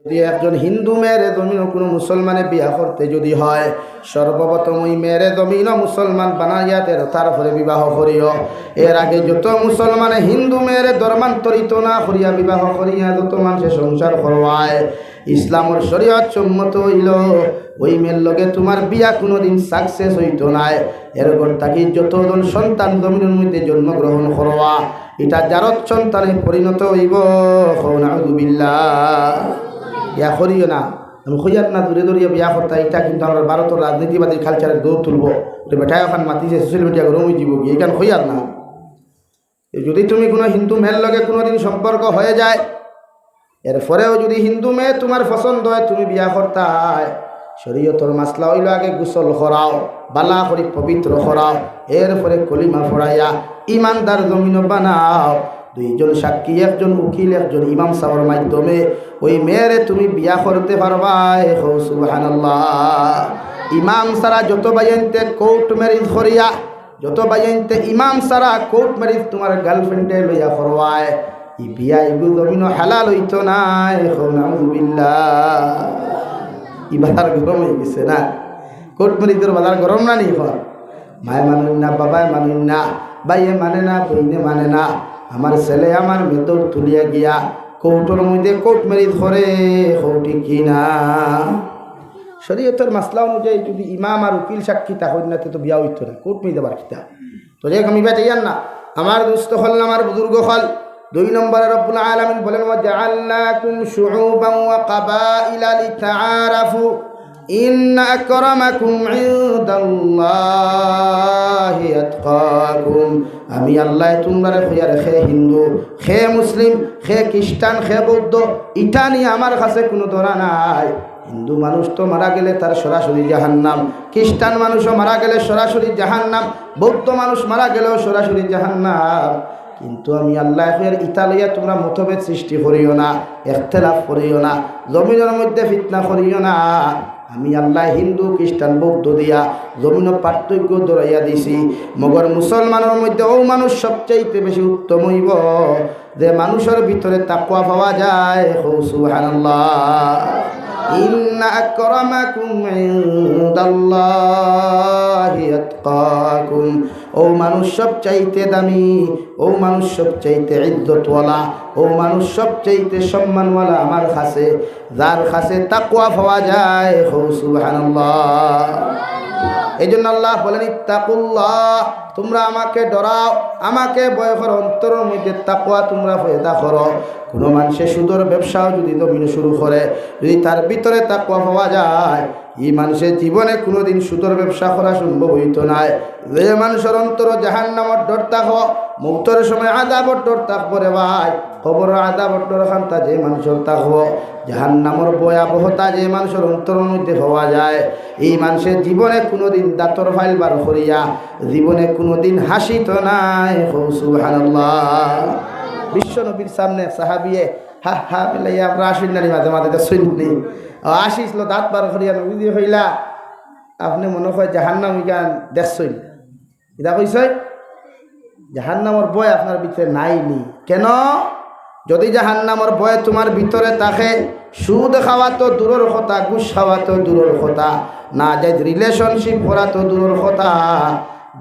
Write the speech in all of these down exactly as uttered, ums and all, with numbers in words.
যদি একজন হিন্দু মেয়েরে জমিনো কুনু মুসলমানে বিয়া করতে যদি হয়, সর্বপ্রথম ওই মেয়েরে জমিনো মুসলমান বানাইয়া তে-, তারপরে বিবাহ করিও। এর আগে যত মুসলমানে হিন্দু মেয়েরে ধর্মান্তরিত না করিয়া বিবাহ করিয়া যত মানষে সংসার করবায়, ইসলামর শরীয়ত সম্মত অইলো, ওই মেয়ের লগে তুমার বিয়া কুনুদিন success অইতো নায়। এর ঘর থাকি যতজন সন্তান জমিনর মধ্যে জন্মগ্রহণ করবা, ইটা জারত সন্তানে পরিণত অইবো। কও নাউজুবিল্লাহ। ইয়া করিও না। আমি কইয়ার না, দূরে দূরে বিয়া করতা, ইটা কিন্তু আমরার ভারতর রাজনীতিবাদীর culture-এ গড়ে তুলবো। ওরে বেটায় অখান মাতিছে, social media গরম অইযিবো গি, ইখান কইয়ার না। যদি তুমি কুনু হিন্দু মেয়ের লগে কুনুদিন সম্পর্ক হয়ে যায়, এরপরেও যদি হিন্দু মেয়ে তুমার পছন্দ হয়, তুমি বিয়া করতায়, শরীয়তর মাসলা অইলো আগে গোসল করাও, বালা করি পবিত্র করাও, এরপরে কলিমা পড়াইয়া ইমানদার জমিনো বানাও। দুইজন সাক্ষী, একজন উকিল, একজন ইমাম সাবর মাধ্যমে ওই মেয়েরে তুমি বিয়া করতে পারবায়। কও সুবহানাল্লাহ। ইমাম ছাড়া যত ভাইয়াইন্তে court marriage করিয়া, যত ভাইয়াইন্তে ইমাম ছাড়া court marriage তুমার girlfriend-এ লইয়া করবায়, ই বিয়া ইগু জমিনো হালাল অইতো নায়। কও নাউজুবিল্লাহ। ই বাজার গরম অইগেছে না? Court marriage-র বাজার গরম না নি অখন? মায়ে মানইন না, বাবায় মানইন না, ভাইয়ে মানে না, বইনে মানে না। আমার ছেলে আমার মেয়ে দৌড় তুলিয়া গিয়া court-র মধ্যে court marriage করে, কও ঠিক কি না? শরীয়তর মাসলা অনুযায়ী যদি ইমাম আর উকিল সাক্ষী থাকইন না, তে তো বিয়া অইতো না, court marriage আবার কিতা? তো যাই হোক, আমি ইবায় যাইয়ার না। আমার দোস্ত অকল, আমার বুজুর্গ অকল, দুই নম্বরে রব্বুল আলামিন বলেন, "ওয়া জাআলনাকুম শুউবান ওয়া কাবাইলা লিতাআরাফু, ইন্না আকরামাকুম ইনদাল্লাহি আতকাকুম।" আমি আল্লায় তুমরারে কইয়ার, কে হিন্দু, কে মুসলিম, কে খ্রিস্টান, কে বৌদ্ধ, ইটা নিয়া আমার কাছে কুনু ধরা নাই। হিন্দু মানুষ তো মারা গেলে তার সরাসরি জাহান্নাম, খ্রিস্টান মানুষও মারা গেলে সরাসরি জাহান্নাম, বৌদ্ধ মানুষ মারা গেলেও সরাসরি জাহান্নাম। কিন্তু আমি আল্লায় কইয়ার, ইতা লইয়া তুমরা মতভেদ সৃষ্টি করিও না, ইখতিলাফ করিও না, জমিনর মধ্যে ফিতনা করিও না। আমি আল্লায় হিন্দু, খ্রিস্টান, বৌদ্ধ দিয়া জমিনো পার্থক্য ধরাইয়া দিছি। মগর মুসলমানর মধ্যে অউ মানুষ সবচাইতে বেশি উত্তম অইবো, যে মানুষর ভিতরে তাকওয়া পাওয়া যায়। কও সুবহানাল্লাহ। ইন্না আকরামাকুম ইনদাল্লাহি আতকাকুম। অউ মানুষ সবচাইতে দামি, অউ মানুষ সবচাইতে ইজ্জতওয়ালা, অউ মানুষ সবচাইতে সম্মানওয়ালা আমার কাছে, যার কাছে তাকওয়া পাওয়া যায়। কও সুবহানাল্লাহ। এই জন্য আল্লাহ বলেন, "ইত্তাকুল্লাহ", তুমরা আমাকে ডরাও, আমাকে ভয় করো, অন্তরর মধ্যে তাকওয়া তুমরা পয়দা করো। কুনু মানষে সুদর ব্যবসাও যুদি জমিনো শুরু করে, যুদি তার ভিতরে তাকওয়া পাওয়া যায়, ই মানষে জীবনে কুনুদিন সুদর ব্যবসা করা সম্ভব অইতো নায়। যে মানষর অন্তরো জাহান্নামর ডর থাকবো, মউতর সময় আযাবর ডর থাকবো রে ভাই, কবরর আযাবর ডর খান্তা যে মানষর থাকবো, জাহান্নামর ভয়াবহতা যে মানষর অন্তরর মধ্যে পাওয়া যায়, ই মানষে জীবনে কুনুদিন দাঁতর ফাইল বার করিয়া জীবনে কুনুদিন হাসিতো নায়। কও সুবহানাল্লাহ। বিশ্ব নবীর সামনে সাহাবিয়ে হা হা মিলাইয়া, আমরা আসুন নানি মাঝে মাঝে, দেখছইন নি? ও আসিছিল দাঁত বার করিয়া, নবীজি কইলা, "আপনে মনো কয় জাহান্নাম ইখান দেখছইন?" কিতা কইছে? জাহান্নামর ভয় আপনার ভিতরে নাই নি? কেন? যুদি জাহান্নামর ভয় তুমার ভিতরে থাকে, সুদ খাওয়া তো দূরর কথা, ঘুষ খাওয়া তো দূরর কথা, নাজায়েজ relationship করা তো দূরর কথা,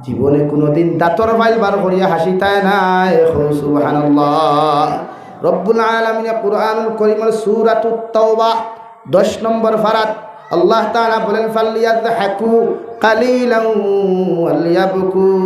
জীবনে কুনুদিন দাঁতর ফাইল বার করিয়া হাসিতায় নায়। কও সুবহানাল্লাহ। রব্বুল আলামিনে কুরআনুল করিমর সূরাতুত তাওবা দশ নম্বর পারাত আল্লাহ তাআলা বলেন, "ফালইয়াদহাকু কালিলান ওয়ালইয়াবকু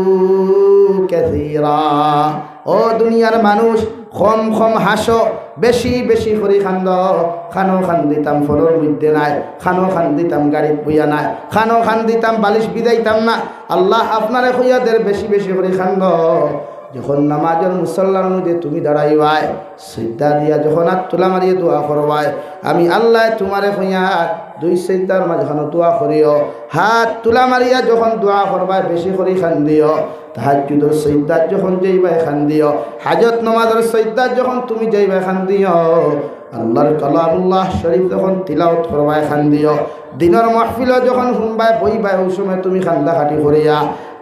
কাসীরা।" ও দুনিয়ার মানুষ, কম কম হাসো, বেশি বেশি করি কান্দো। কানো কান্দিতাম ফলর মধ্যে নায়, কানো কান্দিতাম গাড়িত বইয়া নায়, কানো কান্দিতাম বালিশ ভিজাইতাম না। আল্লাহ আপনারে কইয়া দের বেশি বেশি করি কান্দো। যখন নামাজর মুসল্লার মধ্যে তুমি দাঁড়াইবায়, সিজদা দিয়া যখন আত তুলা মারিয়া দোয়া করবায়, আমি আল্লায় তুমারে কইয়ার দুই সিজদার মাঝখানো দোয়া করিও। আত তুলা মারিয়া যখন দোয়া করবায়, বেশি করি কান্দিও। তাহাজ্জুদর সিজদাত যখন যাইবায় কান্দিও। হাজত নামাজর সিজদাত যখন তুমি যাইবায় কান্দিও। আল্লাহর কালামুল্লাহ শরীফ যখন তিলাওয়াত করবায় কান্দিও। দিনর মাহফিলো যখন হুনবায় বইবায়, অউ সময় তুমি কান্দা কাটি করিয়া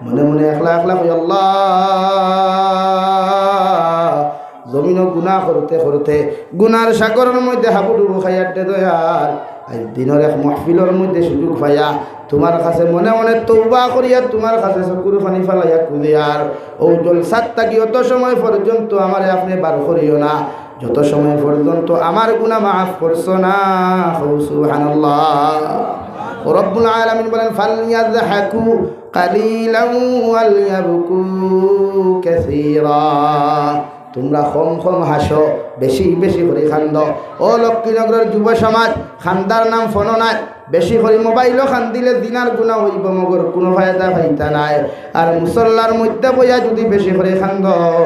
মনে মনে একলা একলা কই, "আল্লাহ, জমিনো গুনা করতে করতে গুনার সাগরর মধ্যে হাবুডুবু খাইয়ার দে দয়াল। আইজ দিনর এক মাহফিলর মধ্যে সুযোগ পাইয়া তুমার কাছে মনে মনে তওবা করিয়া তুমার কাছে চকুর পানি ফালাইয়া খুজিয়ার, অউ জলসাত থাকি অত সময় পর্যন্ত আমারে আপনে বার করিও না, যত সময় পর্যন্ত আমার গুনা মাফ করছো না। কও সুবহানাল্লাহ। ও রব্বুল আলামিন বলেন, "ফালইয়াদহাকু কালিলান ওয়ালইয়াবকু কাসীরা।" তুমরা কম কম হাসো, বেশি বেশি করি কান্দো। ও লক্ষ্মীনগরর যুব সমাজ, কান্দার নাম ফোনো নায়। বেশি করি মোবাইলো কান্দিলে জিনার গুনা অইবো, মগর কুনু ফায়দা পাইতা নায়। আর মুসল্লার মধ্যে বইয়া যুদি বেশি করি কান্দো,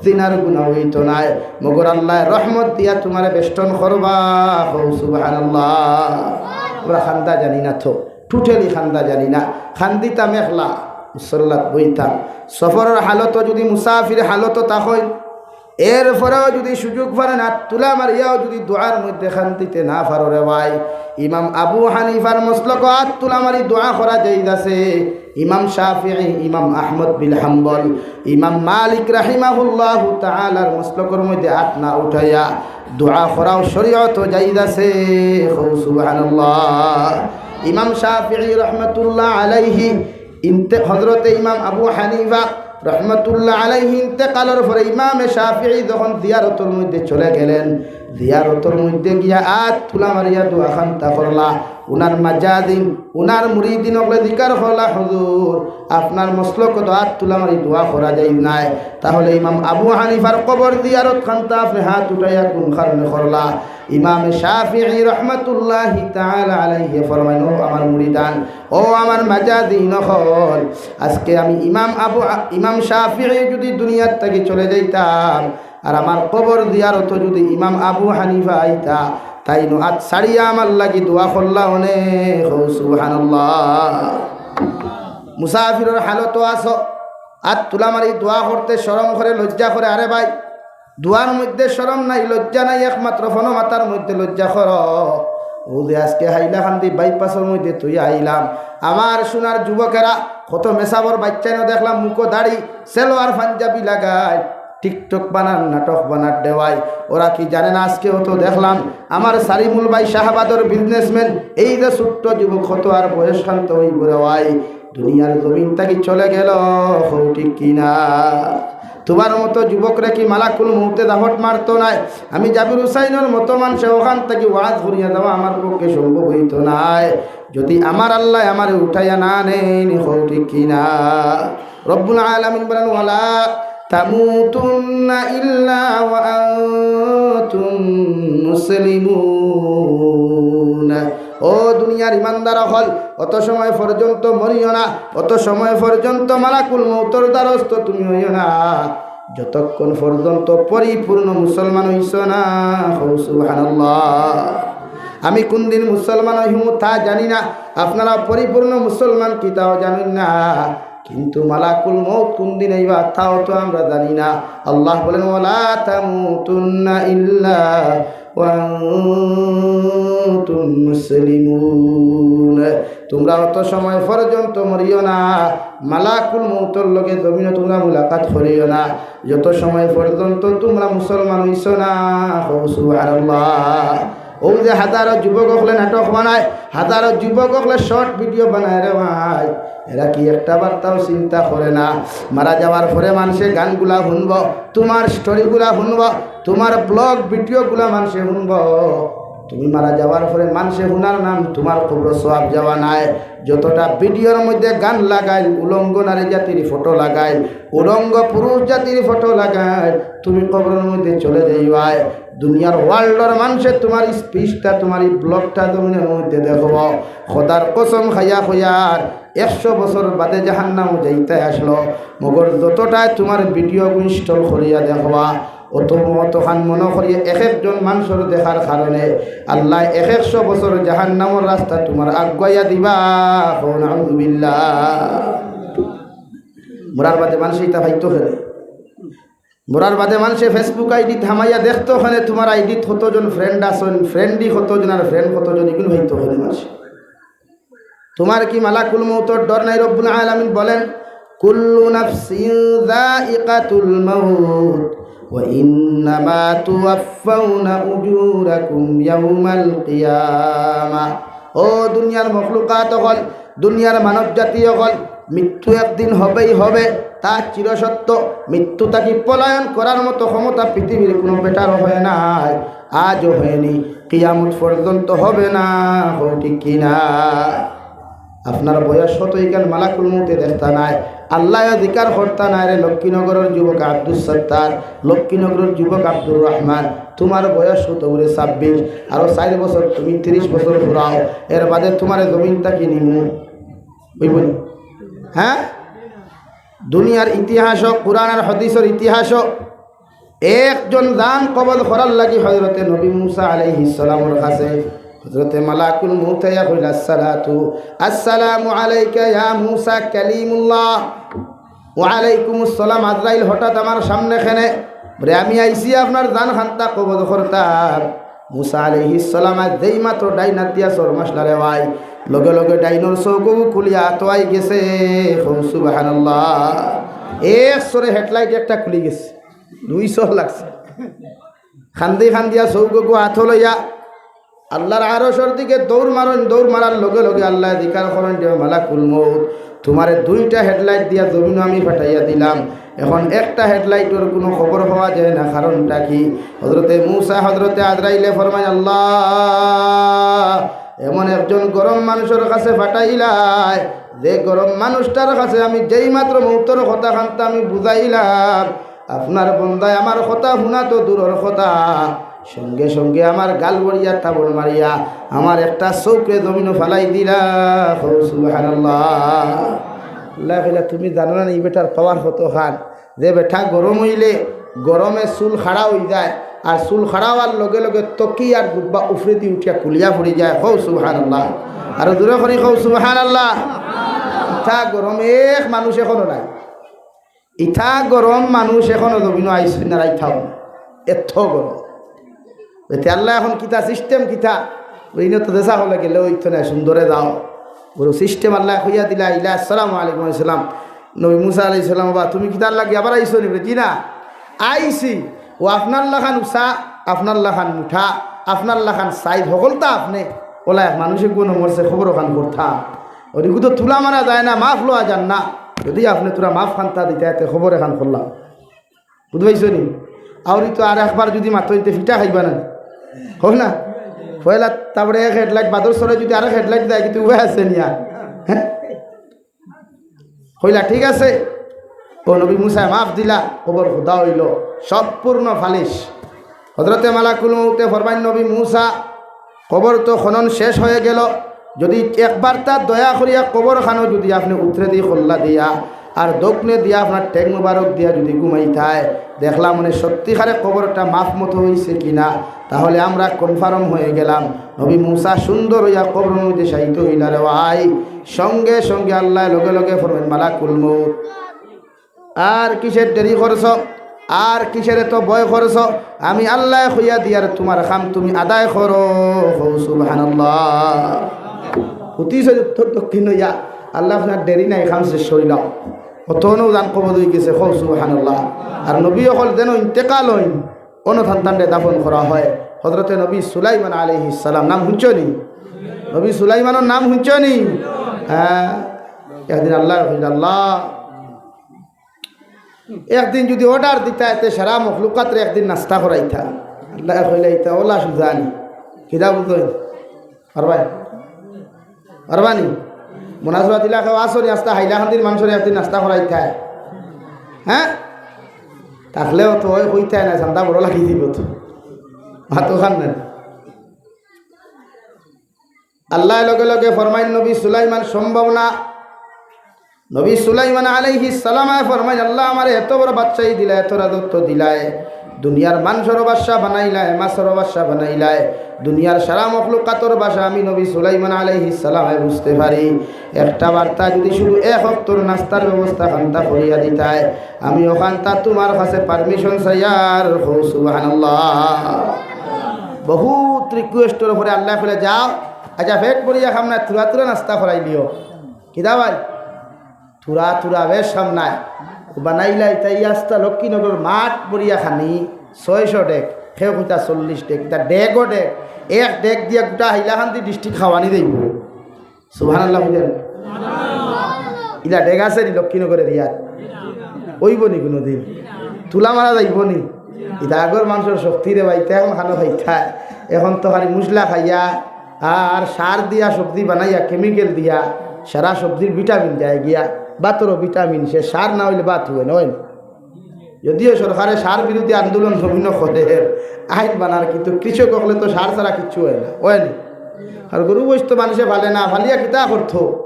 জিনার গুনা অইতো নায়, মগর আল্লায় রহমত দিয়া তুমারে বেষ্টন করবা। কও সুবহানাল্লাহ। আমরা কান্দা জানি না তো, totally কান্দা জানি না। কান্দিতাম একলা, মুসল্লাত বইতাম। সফরর হালতো যুদি মুসাফির হালতো থাকইন, এরপরেও যুদি সুযোগ পাইন, আত তুলা মারিয়াও যুদি দোয়ার মধ্যে কান্দিতে না পারো রে ভাই, ইমাম আবু হানিফার মসলকো আত তুলা মারি দোয়া করা জায়েজ আছে। ইমাম শাফিঈ, ইমাম আহমদ বিন হাম্বল, ইমাম মালিক রাহিমাহুল্লাহু তাআলার মসলকর মধ্যে আত না উঠাইয়া দোয়া করাও শরীয়তো জায়েজ আছে। কও সুবহানাল্লাহ। ইমাম শাফিঈ রহমতুল্লাহ আলাইহি ইন্তে-, হযরতে ইমাম আবু হানিফা রহমতুল্লাহ আলাইহি ইন্তেকালর পরে ইমামে শাফিঈ যখন জিয়ারতর মধ্যে চলে গেলেন, জিয়ারতর মধ্যে গিয়া আত তুলা মারিয়া দোয়া কান্তা করলা। উনার মাজাজিন, উনার মুরিদিন অকলে জিকার করলা, "হুজুর, আপনার মসলকো তো আত তুলা মারি দোয়া করা জায়েজ নায়, তাহলে ইমাম আবু হানিফার কবর জিয়ারত কান্তা আপনে আত উঠাইয়া কুন কারণে করলা?" ইমামে শাফিঈ রহমতুল্লাহি তাআলা আলাইহি ফরমাইন, "ও আমার মুরিদান, ও আমার মাজাজিন অকল, আজকে আমি ইমাম আবু, ইমাম শাফিঈ যুদি দুনিয়ার থাকি চলে যাইতাম, আর আমার কবর জিয়ারতো যুদি ইমাম আবু হানিফা আইতা, তাইন আত ছাড়িয়া আমার লাগি দোয়া করলা অনে।" কও সুবহানাল্লাহ। মুসাফিরর হালতো আছো, আত তুলা মারি দোয়া করতে শরম করে, লজ্জা করে। আরে ভাই, দোয়ার মধ্যে শরম নাই, লজ্জা নাই, একমাত্র ফোনো মাতার মধ্যে লজ্জা করো। অউ যে আজকে হাইলাকান্দি বাইপাসর মধ্যে থইয়া আইলাম, আমার সোনার যুবকেরা, কত মেসাবর বাইচ্চাইনও দেখলাম, মুখো দাড়ি, সেলোয়ার পাঞ্জাবি লাগাইল, TikTok বানার, নাটক বানার দেওয়াই। ওরা কি জানে না, আজকে অত দেখলাম, আমার সারিমুল ভাই শাহবাদর businessman, এই যে ছোট্ট যুবক, কত আর বয়স কান্তা অইবো রে ভাই, দুনিয়ার জমিন থাকি চলে গেল, কও ঠিক কি না? তুমার মতো যুবকরে কি মালাকুল মউতে দাফট মারতো নায়? আমি জাবির হুসাইনর মতো মানষে অখান থাকি ওয়াজ করিয়া যাওয়া আমার পক্ষে সম্ভব অইতো নায়, যুদি আমার আল্লায় আমারে উঠাইয়া না নেইন, কও ঠিক কি না? রব্বুল আলামিন বলেন, "ওয়ালা তামুতুন্না ইল্লা ওয়া আনতুম মুসলিমুন।" ও দুনিয়ার ইমানদার অকল, অত সময় পর্যন্ত মরিও না, অত সময় পর্যন্ত মালাকুল মউতর দ্বারস্থ তুমি অইও না, যতক্ষণ পর্যন্ত পরিপূর্ণ মুসলমান অইছো না। কও সুবহানাল্লাহ। আমি কুনদিন মুসলমান অইমু তা জানি না, আপনারা পরিপূর্ণ মুসলমান কিতাও জানইন না, কিন্তু মালাকুল মউত কুনদিন আইবা তাও তো আমরা জানি না। আল্লাহ বলেন, "ওয়ালা তামুতুন্না ইল্লা ওয়া আনতুম মুসলিমুন।" তুমরা অত সময় পর্যন্ত মরিও না, মালাকুল মউতর লগে জমিনো তুমরা মুলাকাত করিও না, যত সময় পর্যন্ত তুমরা মুসলমান অইছো না। কও সুবহানাল্লাহ। অউ যে হাজারো যুবক অকলে নাটক বানায়, হাজারো যুবক অকলে short video বানায় রে ভাই, এরা কি একটা বার্তাও চিন্তা করে না? মারা যাওয়ার পরে মানষে গানগুলা হুনবো, তুমার story গুলা হুনবো, তুমার blog video গুলা মানষে হুনবো। তুমি মারা যাওয়ার পরে মানষে হুনার নাম তুমার কবরো সওয়াব যাওয়া নায়। যতটা video-র মধ্যে গান লাগাইল, উলঙ্গ নারী জাতির ফটো লাগাইল, উলঙ্গ পুরুষ জাতির ফটো লাগাইল, তুমি কবরর মধ্যে চলে যাইবায়। দুনিয়ার world-র মানষে তুমার speech-টা, তুমার ই blog-টা জমিনর মধ্যে দেখবো। খোদার কসম খাইয়া কইয়ার, একশো বছর বাদে জাহান্নামো যাইতায় আসলো, মগর যতটায় তুমার video-গু install করিয়া দেখবা, অত, অতখান মনো করিয়া এক একজন মানষর দেখার কারণে আল্লায় এক একশো বছর জাহান্নামর রাস্তা তুমার আগুয়াইয়া দিবা। কও নাউজুবিল্লাহ। মরার বাদে মানষে ইতা পাইতো কেনে? মরার বাদে মানষে Facebook ID-ত হামাইয়া দেখতো কেনে তুমার ID-ত কতজন friend আছইন, friend-ই কতজন আর friend কতজন, ইগুন পাইতো কেনে মানষে? তুমার কি মালাকুল মউতর ডর নাই? রব্বুল আলামিন বলেন, "কুল্লু নাফসিন যায়িকাতুল মাউত।" وإنما توفون أجوركم يوم القيامة। ও দুনিয়ার মখলুকাত অকল, দুনিয়ার মানব জাতি অকল, মৃত্যু একদিন হবেই হবে, তা চিরসত্য। মৃত্যু থাকি পলায়ন করার মতো ক্ষমতা পৃথিবীর কোনো বেটারও হয় নাই, আজও হয়নি, কিয়ামত পর্যন্ত হবে না। হো ঠিক কি না? আপনার বয়স কত, ইখান মালাকুল মউতে দেখতা নায়, আল্লায়ও জিকার করতা নায় রে। লক্ষ্মীনগরর যুবক আব্দুস সত্তার, লক্ষ্মীনগরর যুবক আব্দুর রহমান, তুমার বয়স কত? ওরে ছাব্বিশ, আরো চাইর বছর তুমি তিরিশ বছর ফুরাও, এর বাদে তুমারে জমিন থাকি নিমু, অইবো নি? হ্যাঁ, দুনিয়ার ইতিহাসও, কোরআন আর হাদিসর ইতিহাসও একজন জান কবজ করার লাগি হযরতে নবী মুসা আলাইহিস সালামর কাছে হযরতে মালাকুল মউত আইয়া কইলা, "আসসালাতু, আসসালামু আলাইকা ইয়া মুসা কালিমুল্লাহ।" "ওয়ালাইকুমুস সালাম।" আজরাইল হঠাৎ আমার সামনে কেনে, বলে, "আমি আইছি আপনার জান খান্তা কবজ করতাম।" মুসা আলাইহিস সালাম আজ যেই মাত্র ডাইন আত দিয়া চড় মারলা রে ভাই, লগে লগে ডাইনর চউখগু খুলিয়া আতো আই গেছে। কও সুবহানাল্লাহ। এক চড়ে হেডলাইট একটা খুলি গেছে। দুই চড় লাগছে। কান্দি কান্দিয়া চউখগু আতো লইয়া আল্লার আরশর দিকে দৌড় মারইন, দৌড় মারার লগে লগে আল্লায় জিকার করইন, "রে মালাকুল মউত, তুমারে দুইটা হেডলাইট দিয়া জমিনো আমি পাঠাইয়া দিলাম, এখন একটা হেডলাইটর কুনু খবর পাওয়া যায় না, কারণটা কি?" হযরতে মুসা, হযরতে আজরাইলে ফরমাইন, "আল্লাহ, এমন একজন গরম মানুষর কাছে পাঠাইলায়, যে গরম মানুষটার কাছে আমি যেই মাত্র মউতর কথা খান্তা আমি বুঝাইলাম, আপনার বন্দায় আমার কথা হুনা তো দূরর কথা, সঙ্গে সঙ্গে আমার গাল ভরিয়া থাবড় মারিয়া আমার একটা চউখরে জমিনো ফালাই দিলা।" কও সুবহানাল্লাহ। আল্লায় কইলা, "তুমি জানো না নি ই বেটার পাওয়ার কতখান? যে বেটা গরম অইলে গরমে চুল খাড়া অই যায়, আর চুল খাড়া অওয়ার লগে লগে তকি আর জুব্বা উফরেদি উঠিয়া খুলিয়া পড়ি যায়।" কও সুবহানাল্লাহ। আরো জোরে করি কও সুবহানাল্লাহ। ইতা গরম এক মানুষ এখনো নাই। ইতা গরম মানুষ এখনো জমিনো আইছইন না, রাইতাও না। এত গরম। এতে আল্লায় এখন কিতা সিস্টেম কিতা? ওই তো দেশা হলে গেলে ওই তো না সুন্দরে যাও। বড় সিস্টেম আল্লায় কইয়া দিলা, আইলা, "আসসালামু আলাইকুম।" আসসালাম। নবী মুসা আলাইহিস সালাম, "বাবা, তুমি কিতার লাগি আবার আইছো নি?" বলে, "জি না, আইছি। ও আপনার লাখান উষা, আপনার লাখান মুঠা, আপনার লাখান সাইজ, হকলতা আপনে। ওলা এক মানুষে গুণ মরছে, খবর ওখান করতা।" ওদিকে তো তুলা মারা যায় না, মাফ লওয়া যার না। যদি আপনে তোরা মাফ খান্তা দিতা, এতে খবর এখান করলাম। বুঝ পাইছো নি? আউরি তো আর একবার যদি মাতো ইতে ফিটা খাইবা না। হোক না? পয়লা তারপরে এক হেডলাইট বাদর সরে যদি আরেক হেডলাইট দেয়, কিন্তু উপায় আছে নি আর? হ্যাঁ? কইলা, "ঠিক আছে।" ও নবী মুসায় মাফ দিলা, কবর খুদা অইলো, সম্পূর্ণ ফালিশ। হযরতে মালাকুল মউতে ফরমাইন, "নবী মুসা, কবর তো খনন শেষ হয়ে গেল, যদি একবার তার দয়া করিয়া কবর খানো যদি আপনে উতরে দি খোল্লা দিয়া আর দক্ষিণে দিয়া আপনার ঠেক মুবারক দিয়া যদি ঘুমাইতায়, দেখলাম মানে সত্যিকারে কবরটা মাফ মতো হইছে কিনা, তাহলে আমরা কনফার্ম হয়ে গেলাম।" নবী মুসা সুন্দর হইয়া কবরর মধ্যে শায়িত হইলা রে ভাই। সঙ্গে সঙ্গে আল্লায় লগে লগে ফরমাইন, "মালাকুল মউত, আর কিসের দেরি করছো? আর কিসের এত ভয় করছো? আমি আল্লায় কইয়া দিয়ার তুমার কাম তুমি আদায় করো।" কও সুবহানাল্লাহ। হুতিছে উত্তর দক্ষিণ হইয়া, "আল্লাহ, আপনার দেরি নাই, কাম শেষ করিলাও।" অতনও জান কবজ হই গেছে, কও সুবহানাল্লাহ। আর নবী অকল যেন ইন্তেকাল হইন, অনো থানতানরে দাফন করা হয়। হযরতে নবী সুলাইমান আলাইহিস সালাম, নাম হুনছো নি? নবী সুলাইমানর নাম হুনছো নি? হ্যাঁ, একদিন আল্লায় কইলা, আল্লাহ, একদিন যদি অর্ডার দিতা, এতে সারা মখলুকাতরে একদিন নাস্তা করাইতা। আল্লায় কইলা, ইতা ওলা সুজানি। কিতা বুঝইন? পারবায়? পারবা নি? মুনাজরা দিলা কেউ আসো নি, আস্তা হাইলাকান্দির মানুষরে একদিন নাস্তা করাইতায়। হ্যাঁ? থাকলেও তো ওই কইতায় না, চান্দা বড় লাগি দিব তো। মাতো খান না। আল্লায় লগে লগে ফরমাইন, নবী সুলাইমান সম্ভব না। নবী সুলাইমান আলাইহিস সালামে ফরমাইন, "আল্লাহ আমারে এত বড় বাদশাহী দিলায়, এত রাজত্ব দিলায়, দুনিয়ার মানষরও বাদশা বানাইলায়, মাছরও বাদশা বানাইলায়, দুনিয়ার সারা মখলুকাতর ভাষা আমি নবী সুলাইমান আলাইহিস সালামে বুঝতে পারি। একটা বার্তা যদি শুধু এক অক্তর নাস্তার ব্যবস্থা খান্তা করিয়া দিতায়, আমি অখান্তা তুমার কাছে পারমিশন চাইয়ার।" কও সুবহানাল্লাহ। বহুত রিকোয়েস্টর পরে আল্লায় কইলা, "যাও, আচ্ছা, পেট ভরিয়া খাম না, থুড়া থুড়া নাস্তা করাইলিও।" কিতা ভাই? থুড়া থুড়া বেশ সামনায়। বানাইলা ইতা ই আস্তা লক্ষ্মীনগর মাঠ ভরিয়া খানি, ছয়শো ডেগ, কেউ কইতা চল্লিশ ডেগ, ইতা ডেগও ডেগ, এক ডেগ দিয়া গোটা হাইলাকান্দি ডিস্ট্রিক্ট খাওয়ানি যাইবো। সুবহানাল্লাহ কইন। ইলা ডেগ আছে নি লক্ষ্মীনগর এরিয়াত? অইবো নি কুনুদিন? তুলা মারা যাইবো নি? ইতা আগর মানষর শক্তি রে ভাই, ইতা এখন খানো খাইতায়। এখন তো খালি মশলা খাইয়া আর সার দিয়া সবজি বানাইয়া, কেমিক্যাল দিয়া, সারা সবজির ভিটামিন যায় গিয়া, ভাতরও ভিটামিন শেষ, সার না অইলে ভাত অয় না, অয় না। যদিও সরকারে সার বিরোধী আন্দোলন জমিনো করে, আইন বানার, কিন্তু কৃষক অকলে তো সার ছাড়া কিচ্ছু অয় না, অয় না। আর গরু মইষ তো মানষে ফালে না, ফালিয়া কিতা করতো?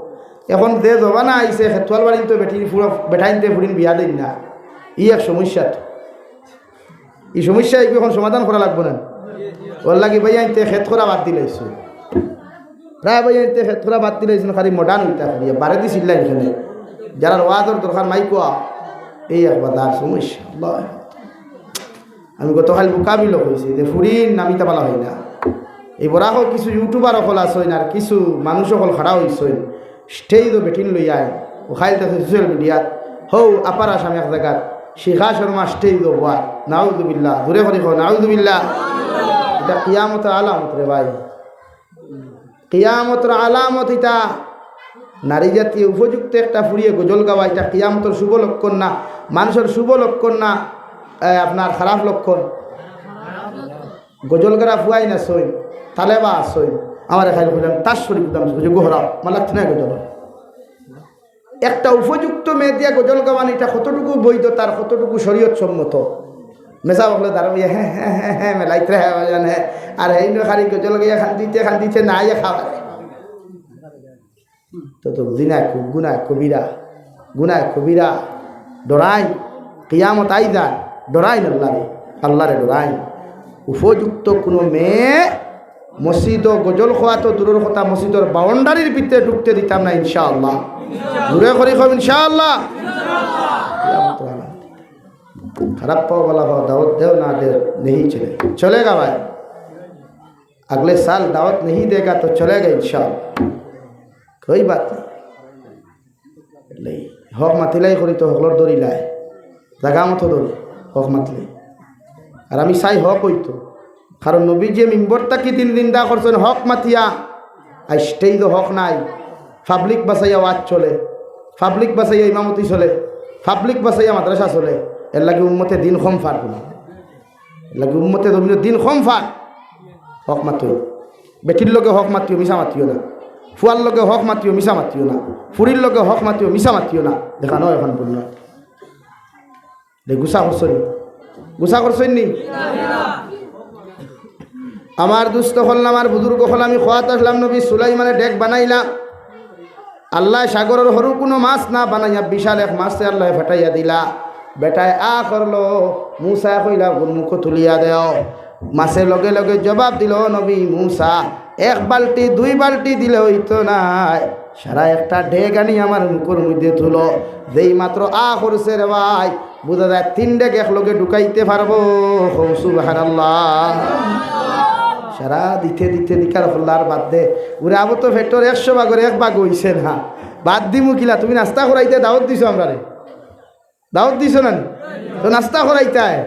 এখন যে জমানা আইছে, খেতওয়াল বাড়িন তো বেটির ফুড়া-, বেটাইন্তে ফুড়িন বিয়া দেইন না, ই এক সমস্যা তো। ই সমস্যা ইগু এখন সমাধান করা লাগবো না? অর লাগি ভাইয়াইন্তে খেত করা বাদ দিলাইছইন। প্রায় ভাইয়াইন্তে খেত করা বাদ দিলাইছইন, খালি মডার্ন অইতা করিয়া, বারে দিছিলা এখানে। যারার ওয়াজর দরকার মাইকো, এই এক বাজার সমস্যা। আল্লাহ। আমি গতকাল বুকাবিলো কইছি যে ফুড়িন নামিতা বালা অয় না। এই বরাকও কিছু ইউটিউবার অকল আছইন আর কিছু মানুষ অকল খাড়া অইছইন। স্টেজও বেটিন লইয়া আইন। অউ খাইল তাছে সোশ্যাল মিডিয়াত। হউ, আপার আসাম এক জাগাত। শিখা শর্মা স্টেজও বওয়া। নাউজুবিল্লাহ। জোরে করি কও, নাউজুবিল্লাহ। ইটা কিয়ামতর আলামত রে ভাই। কিয়ামতর আলামত ইটা। নারী জাতিয়ে উপযুক্ত একটা ফুড়িয়ে গজল গাওয়া, ইটা কিয়ামতর শুভ লক্ষণ না, মানষর শুভ লক্ষণ না, এ, আপনার খারাপ লক্ষণ। গজল গারা ফুয়াইন আছইন, তালেবা আছইন, আমারে খাইল কইলাম, তার শরীর গুদাম বুঝে গোহরাও, মালাত নাই গজল। একটা উপযুক্ত মেয়ে দিয়া গজল গাওয়ান, ইটা কতটুকু বৈধ, তার কতটুকু শরীয়ত সম্মত? মেজা বকলে দাঁড়াবো, হ্যাঁ, হ্যাঁ, হ্যাঁ, হ্যাঁ, মেলাইতে হ্যাঁ, বাজান, হ্যাঁ। আর এই নয় খালি গজল গাইয়া খান্দিতে, খান্দিতে না আইয়া খাওয়া। তো, তো জিনা কু-, গুনাহ কবিরা, গুনাহ কবিরা। ডরাইন, কিয়ামত আইযার, ডরাইন আল্লাহরে, আল্লাহরে ডরাইন। উপযুক্ত কুনু মেয়ে মসজিদো গজল কওয়া তো দূরর কথা, মসজিদর বাউন্ডারির ভিতরে ঢুকতে দিতাম না, ইনশাআল্লাহ। জোরে করি কও, ইনশাআল্লাহ। খারাপ পাও, ভালা পাও, দাওয়াত দেও না দেও, নেহি চলে, চলেগা ভাই। আগলে সাল দাওয়াত নেহি দেগা তো চলেগা ইনশাআল্লাহ। কোই বাত নেই। লেই, হক মাতিলাই করি তো হকলর দরিলায়। জাগা মতো দরি, হক মাতলে। আর আমি চাই হক অইতো। কারণ নবীজিয়ে মিম্বর থাকি দিন জিন্দা করছইন হক মাতিয়া। আর স্টেজো হক নাই। পাবলিক বাচাইয়া ওয়াজ চলে। পাবলিক বাচাইয়া ইমামতি চলে। পাবলিক বাচাইয়া মাদ্রাসা চলে। এরলাগি উম্মতে দিন কম পার কুনা। এরলাগি উম্মতে জমিনো দিন কম পার। হক মাতিও। বেটির লগে হক মাতিও, মিছা মাতিও না। ফুয়ার লগে হক মাতিও, মিছা মাতিও না। ফুড়ির লগে হক মাতিও, মিছা মাতিও না। দেখা নয় এখন বলল। দে গুছা করছইন নি? গুছা করছইন নি? আমার দুস্ত অকল, আমার বুজুর্গ অকল, আমি কওয়াত আছলাম, নবী সুলাইমানে ডেগ বানাইলা। আল্লায় সাগরর হুরু কুনু মাছ না বানাইয়া বিশাল এক মাছে আল্লায় ফাটাইয়া দিলা। বেটায় আ করলো, মুসায় কইলা, "গুর মুখো তুলিয়া দেও।" মাছে লগে লগে জবাব দিলো, "নবী মুসা, এক বালটি, দুই বালটি দিলে অইতো নায়, সারা একটা ডেগ আনি আমার মুখর মধ্যে তুলো।" যেই মাত্র আ করছে রে ভাই, বুঝা যায় তিন ডেগ একলগে ঢুকাইতে পারবো। কও সুবহানাল্লাহ। সারা দিতে দিতে দিকার হল্লার বাদ দে। ওরে আবো তো পেটর একশো ভাগর এক ভাগ অইছে না। বাদ দিমু কিলা? তুমি নাস্তা করাইতে দাওয়াত দিছো আমরারে। দাওয়াত দিছো না নি? তো নাস্তা করাইতায়।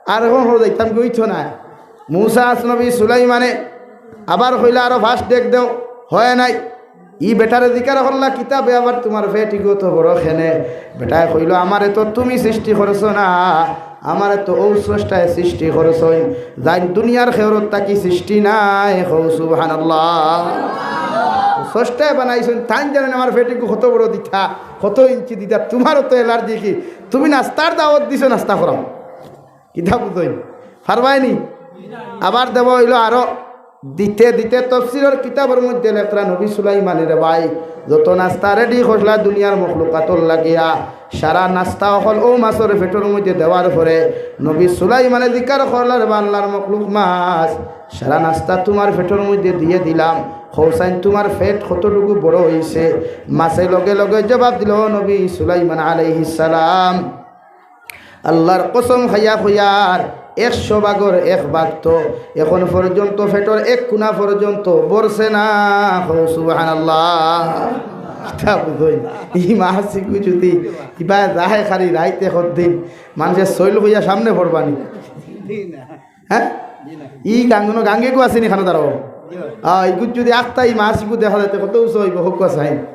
আর এখন হলো যাইতাম কি অইতো না। মুসা আস নবী সুলাইমানে আবার কইলা, "আরো ফাস্ট ডেগ দেও।" হয় নাই। ই বেটারে জিকার করলা, "কিতা বে আবার তুমার পেট ইগু অত বড় কেনে?" বেটায় কইলো, "আমারে তো তুমি সৃষ্টি করছো না, আমারে তো অউ স্রষ্টায় সৃষ্টি করছইন, যাইন দুনিয়ার খেউরত থাকি সৃষ্টি নায়।" কও সুবহানাল্লাহ। স্রষ্টায় বানাইছইন, তাইন জানইন আমার পেট ইগু কত বড় দিতা, কত ইঞ্চি দিতা, তুমার অত অ্যালার্জি কি? তুমি নাস্তার দাওয়াত দিছো, নাস্তা করাও। কিতা বুঝইন? পারবায় নি? আবার দেওয়া অইলো আরো। দিতে দিতে তফসিরর কিতাবর মধ্যে লেখরা নবী সুলাইমানে রে ভাই, যত নাস্তা রেডি করলা দুনিয়ার মখলুকাতর লাগিয়া, সারা নাস্তা অকল অউ মাছর পেটর মধ্যে দেওয়ার পরে নবী সুলাইমানে জিকার করলা, "রে বা আল্লাহর মখলুক মাছ, সারা নাস্তা তুমার পেটর মধ্যে দিয়ে দিলাম, কওছাইন তুমার পেট কতটুকু বড় অইছে?" মাছে লগে লগে জবাব দিলো, "নবী সুলাইমান আলাইহিস সালাম, আল্লাহর কসম খাইয়া কইয়ার, একশো ভাগর এক ভাগ তো এখন পর্যন্ত পেটর এক কুনা পর্যন্ত ভরছে না।" কও সুবহানাল্লাহ। কিতা বুঝইন? ই মাসিকু যদি ইবা যায় খালি রাইতে কদিন, মানষে সইল কইয়া সামনে পড়বানি। হ্যাঁ? ই গাঙ্গনো গাঙ্গেকু আছেনি খানো দাঁড়াও? আহ, ইগুত যদি আখতা ই মাসিকু দেখা যাইতে কত উঁচু অইবো, হকু আছে হাইন।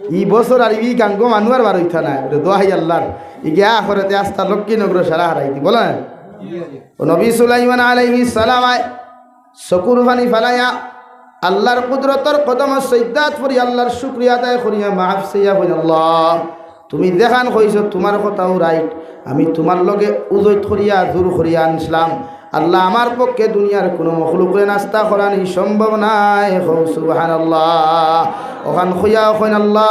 ই বছর আর ই গাঙ্গো মানু আর বার অইতা নায়। ওরে দোহাই আল্লাহর। ইগে আখেরাতে আস্তা লক্ষ্মীনগর সারা হারাই দি। বলেন? ও নবী সুলাইমান আলাইহিস সালাম আয় চকুর পানি ফালাইয়া আল্লাহর কুদরতর কদমো সইজদাত পড়ি আল্লাহর শুকরিয়া আদায় করিয়া মাফ চাইয়া কইন, "আল্লাহ, তুমি যেখান কইছো তুমার কথাউ রাইট, আমি তুমার লগে উজইত করিয়া জোর করিয়া আনছলাম। আল্লাহ, আমার পক্ষে দুনিয়ার কুনু মখলুকরে নাস্তা করানি সম্ভব নায়।" কও সুবহানাল্লাহ। অখান কইয়া কইন, "আল্লাহ,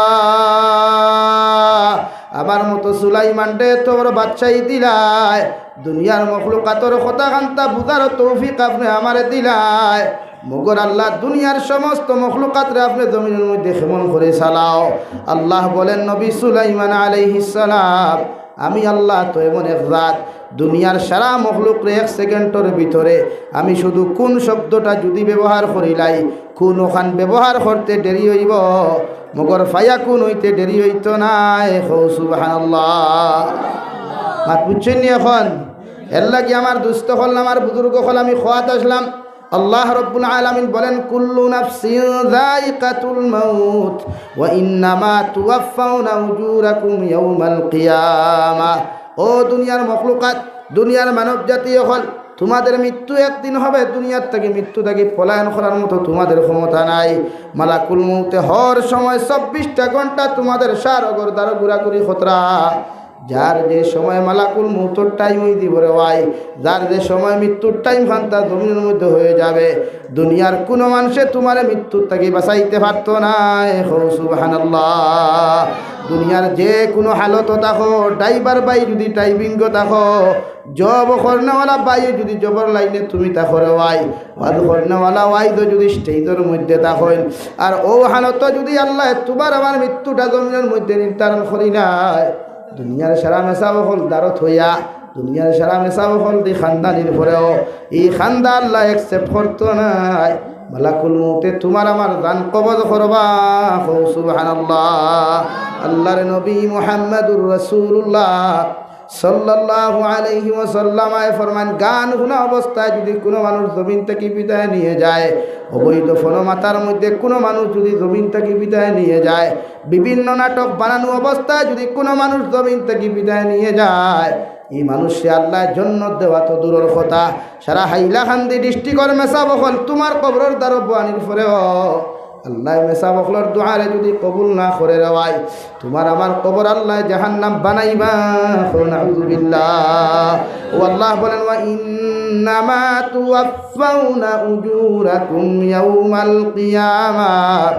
আমার মতো সুলাইমানরে তোর বাদশাই দিলায়, দুনিয়ার মখলুকাতর কথাখান্তা বুঝার তৌফিক আপনে আমারে দিলায়। মগর আল্লাহ, দুনিয়ার সমস্ত মখলুকাতরে আপনে জমিনর মধ্যে কেমন করি চালাও।" আল্লাহ বলেন, "নবী সুলাইমান আলাইহিস সালাম, আমি আল্লাহ তো এমন এক জাত, দুনিয়ার সারা মখলুকরে এক সেকেন্ডর ভিতরে আমি শুধু কুন শব্দটা যদি ব্যবহার করিলাই, কুন অখান ব্যবহার করতে দেরি অইবো, মগর ফায়াকুন অইতে দেরি অইতো নায়।" কও সুবহানাল্লাহ। মাত বুঝছইন নি অখন? এরলাগি আমার দুস্ত অকল, আমার বুজুর্গ অকল, আমি কওয়াত আছলাম, আল্লাহ রব্বুল আলামিন বলেন, "কুল্লু নাফসিন যায়িকাতুল মাউত ওয়া ইন্নামা তুওয়াফফাউনা উজুরাকুম ইয়াউমাল কিয়ামাহ।" ও দুনিয়ার মখলুকাত, দুনিয়ার মানব জাতি অকল, তুমাদের মৃত্যু একদিন হবে, দুনিয়ার থাকি মৃত্যু থাকি পলায়ন করার মতো তুমাদের ক্ষমতা নাই। মালাকুল মউতে হর সময় চব্বিশটা ঘন্টা তুমাদের সার অগর দ্বারা ঘুরাঘুরি খতরা। যার যে সময় মালাকুল মউতর টাইম অই দিবো রে ভাই, যার যে সময় মৃত্যুর টাইম খান্তা জমিনর মধ্যে হয়ে যাবে, দুনিয়ার কুনু মানষে তুমারে মৃত্যুর থাকি বাঁচাইতে পারতো নায়। কও সুবহানাল্লাহ। দুনিয়ার যে কুনু হালতো থাকো, ড্রাইভার ভাই যদি ড্রাইভিংও থাকো, জব করনেওয়ালা ভাই যদি জবর লাইনে তুমি থাকো রে ভাই, ওয়াজ করনেওয়ালা ভাই তো যদি স্টেজর মধ্যে থাকইন, আর অউ হালতো যদি আল্লায় তুমার আমার মৃত্যুটা জমিনর মধ্যে নির্ধারণ করিলায়, দুনিয়ার সারা মেসাব অকল দারো থইয়া, দুনিয়ার সারা মেসাব অকল দি কান্দানির পরেও ই কান্দা আল্লায় accept করতো নায়। মালাকুল মউতে তুমার আমার জান কবজ করবা। কও সুবহানাল্লাহ। আল্লাহর নবী মুহাম্মাদুর রাসূলুল্লাহ সাল্লাল্লাহু আলাইহি ওয়াসাল্লাম আয় ফরমান, গান হুনা অবস্থায় যদি কুনু মানুষ জমিন থাকি বিদায় নিয়ে যায়, অবৈধ ফোনো মাতার মধ্যে কুনু মানুষ যদি জমিন থাকি বিদায় নিয়ে যায়, বিভিন্ন নাটক বানানো অবস্থায় যদি কুনু মানুষ জমিন থাকি বিদায় নিয়ে যায়, ই মানুষরে আল্লায় জন্নত দেওয়া তো দূরর কথা, সারা হাইলাকান্দি ডিস্ট্রিক্টর মেসাব অকল তুমার কবরর দ্বারো বওয়ানির পরেও আল্লায় মেসাব অকলর দোয়ারে যদি কবুল না করে রে ভাই, তুমার আমার কবর আল্লায় জাহান্নাম বানাইবা। কও নাউজুবিল্লাহ। ও আল্লাহ বলেন, "ওয়া ইন্নামা তুওয়াফফাউনা উজুরাকুম ইয়াউমাল কিয়ামাহ।"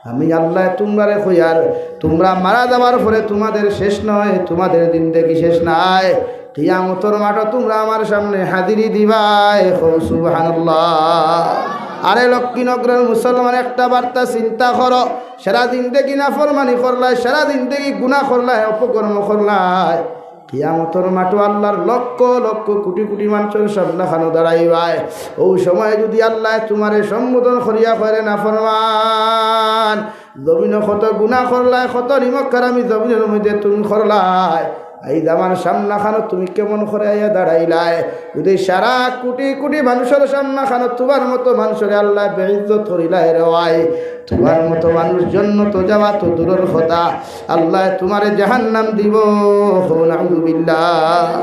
আমি আল্লায় তুমরারে কইয়ার, তুমরা মারা যাওয়ার পরে তুমাদের শেষ নায়, তুমাদের জিন্দেগি শেষ নায়। কিয়ামতর মাঠো তুমরা আমার সামনে হাজিরি দিবায়। কও সুবহানাল্লাহ। আরে লক্ষ্মীনগরর মুসলমান, একটা বার্তা চিন্তা করো। সারা জিন্দেগি নাফরমানি করলায়, সারা জিন্দেগি গুনা করলায়, অপকর্ম করলায়। কিয়ামতর মাঠো আল্লাহর লক্ষ লক্ষ কুটি কুটি মানষর সামনাখানো দাঁড়াইবায়। অউ সময় যদি আল্লায় তুমারে সম্বোধন করিয়া কয়, "রে নাফরমান, জমিনো কত গুনা করলায়, কত নিমক হারামি জমিনর মধ্যে তুমি করলায়, আইজ আমার সামনাখানো তুমি কেমন করে আইয়া দাঁড়াইলায়?" যদি সারা কুটি কুটি মানষর সামনাখানো তুমার মতো মানষরে আল্লায় বেইজ্জত করিলায় রে ভাই, তুমার মতো মানুষ জন্নতো যাওয়া তো দূরর কথা, আল্লায় তুমারে জাহান্নাম দিবো। কও নাউজুবিল্লাহ।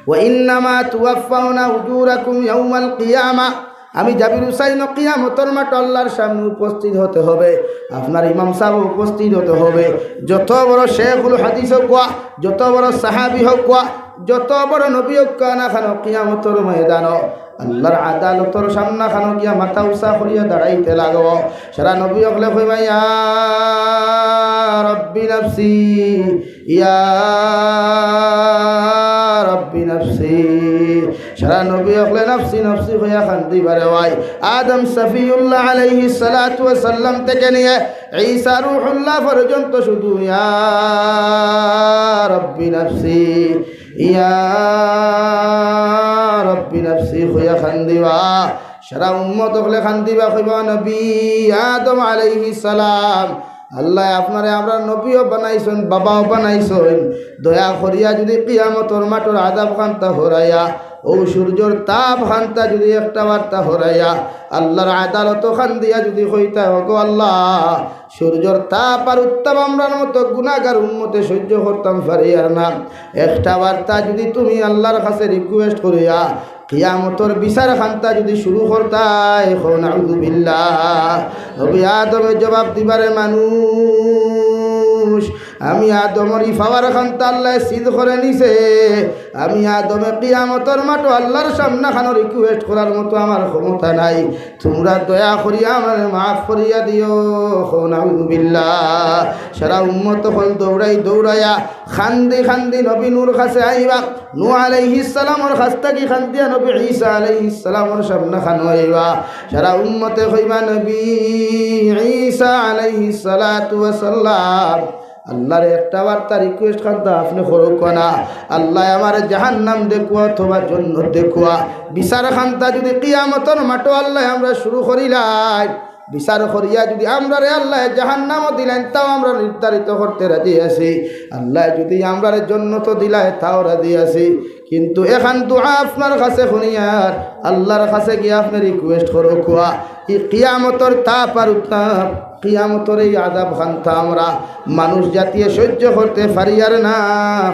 "ওয়া ইন্নামা তুওয়াফফাউনা উজুরাকুম ইয়াউমাল কিয়ামাহ।" আমি জাবির হুসাইন কিয়ামতর মাঠো আল্লাহর সামনে উপস্থিত হতে হবে, আপনার ইমাম সাহেব উপস্থিত হতে হবে। যত বড় শেখুল হাদিস হউক্কা, যত বড় সাহাবী হউক্কা, যত বড় নবী হউক্কা না কেন, কিয়ামতর ময়দানো আল্লাহর আদালতর সামনাখানো গিয়া মাথা উচা করিয়া দাঁড়াইতে লাগবো। সারা নবী অকলে কইবা, "ইয়া রব্বি নাফসি, ইয়া রব্বি নাফসি।" সারা নবী অকলে নাফসি নাফসি কইয়া কান্দিবা রে ভাই। আদম সফিউল্লাহ আলাইহিস সালাতু ওয়াস সালাম থেকে নিয়ে ঈসা রুহুল্লাহ পর্যন্ত শুধু ইয়া রব্বি নাফসি, ইয়া রব্বি নাফসি কইয়া কান্দিবা। সারা উম্মত অকলে কান্দিবা, কইবা, "নবী আদম আলাইহিস সালাম, আল্লায় আপনারে আমরার নবীও বানাইছইন, বাবাও বানাইছইন। দয়া করিয়া যুদি কিয়ামতর মাঠর আযাব খান্তা হরাইয়া, অউ সূর্যর তাপ খান্তা যুদি একটা বার্তা হরাইয়া, আল্লার আদালতো কান্দিয়া যুদি কইতা, "ওগো আল্লা, সূর্যর তাপ আর উত্তাপ আমরার মতো গুনাগার উম্মতে সইজ্য করতাম পারিয়ার না, একটা বার্তা যুদি তুমি আল্লার কাছে request করিয়া কিয়ামতর বিচার খান্তা যুদি শুরু করতায়, কও নাউজুবিল্লাহ।" নবী আদমে জবাব দিবা, রে মানুষ, আমি আদমর ই power খান্তা আল্লায় seize করে নিছে। আমি আদমে কিয়ামতর মাঠো আল্লার সামনাখানো request করার মতো আমার ক্ষমতা নাই। তুমরা দয়া করিয়া আমারে মাফ করিয়া দিও, কও নাউজুবিল্লাহ। সারা উম্মত অকল দৌড়াই দৌড়াইয়া, কান্দি কান্দি নবী নূর কাছে আইবা। নূহ আলাইহিস সালামর কাছ থাকি কান্দিয়া নবী ঈসা আলাইহিস সালামর সামনাখানো আইবা। সারা উম্মতে কইবা, "নবী ঈসা আলাইহিস সালাতু ওয়াস সালাম, আল্লারে একটা বার্তা request খান্তা আপনে করউক্কা না। আল্লায় আমারে জাহান্নাম দেখউক্কা অথবা জন্নত দেখউক্কা।" বিচার খান্তা যুদি কিয়ামতর মাঠো আল্লায় আমরা শুরু করিলাই, বিচার করিয়া যুদি আমরারে আল্লায় জাহান্নামও দিলাইন, তাও আমরা নির্ধারিত করতে রাজি আছি। আল্লায় যুদি আমরারে জন্নতও দিলায়, তাও রাজি আছি। কিন্তু এখান দোয়া আপনার কাছে হুনিয়ার, আল্লার কাছে গিয়া আপনে request করউক্কা। ই কিয়ামতর তাপ আর উত্তাপ, কিয়ামতর ই আযাব খান্তা আমরা মানুষ জাতিয়ে সইজ্য করতে পারিয়ার না।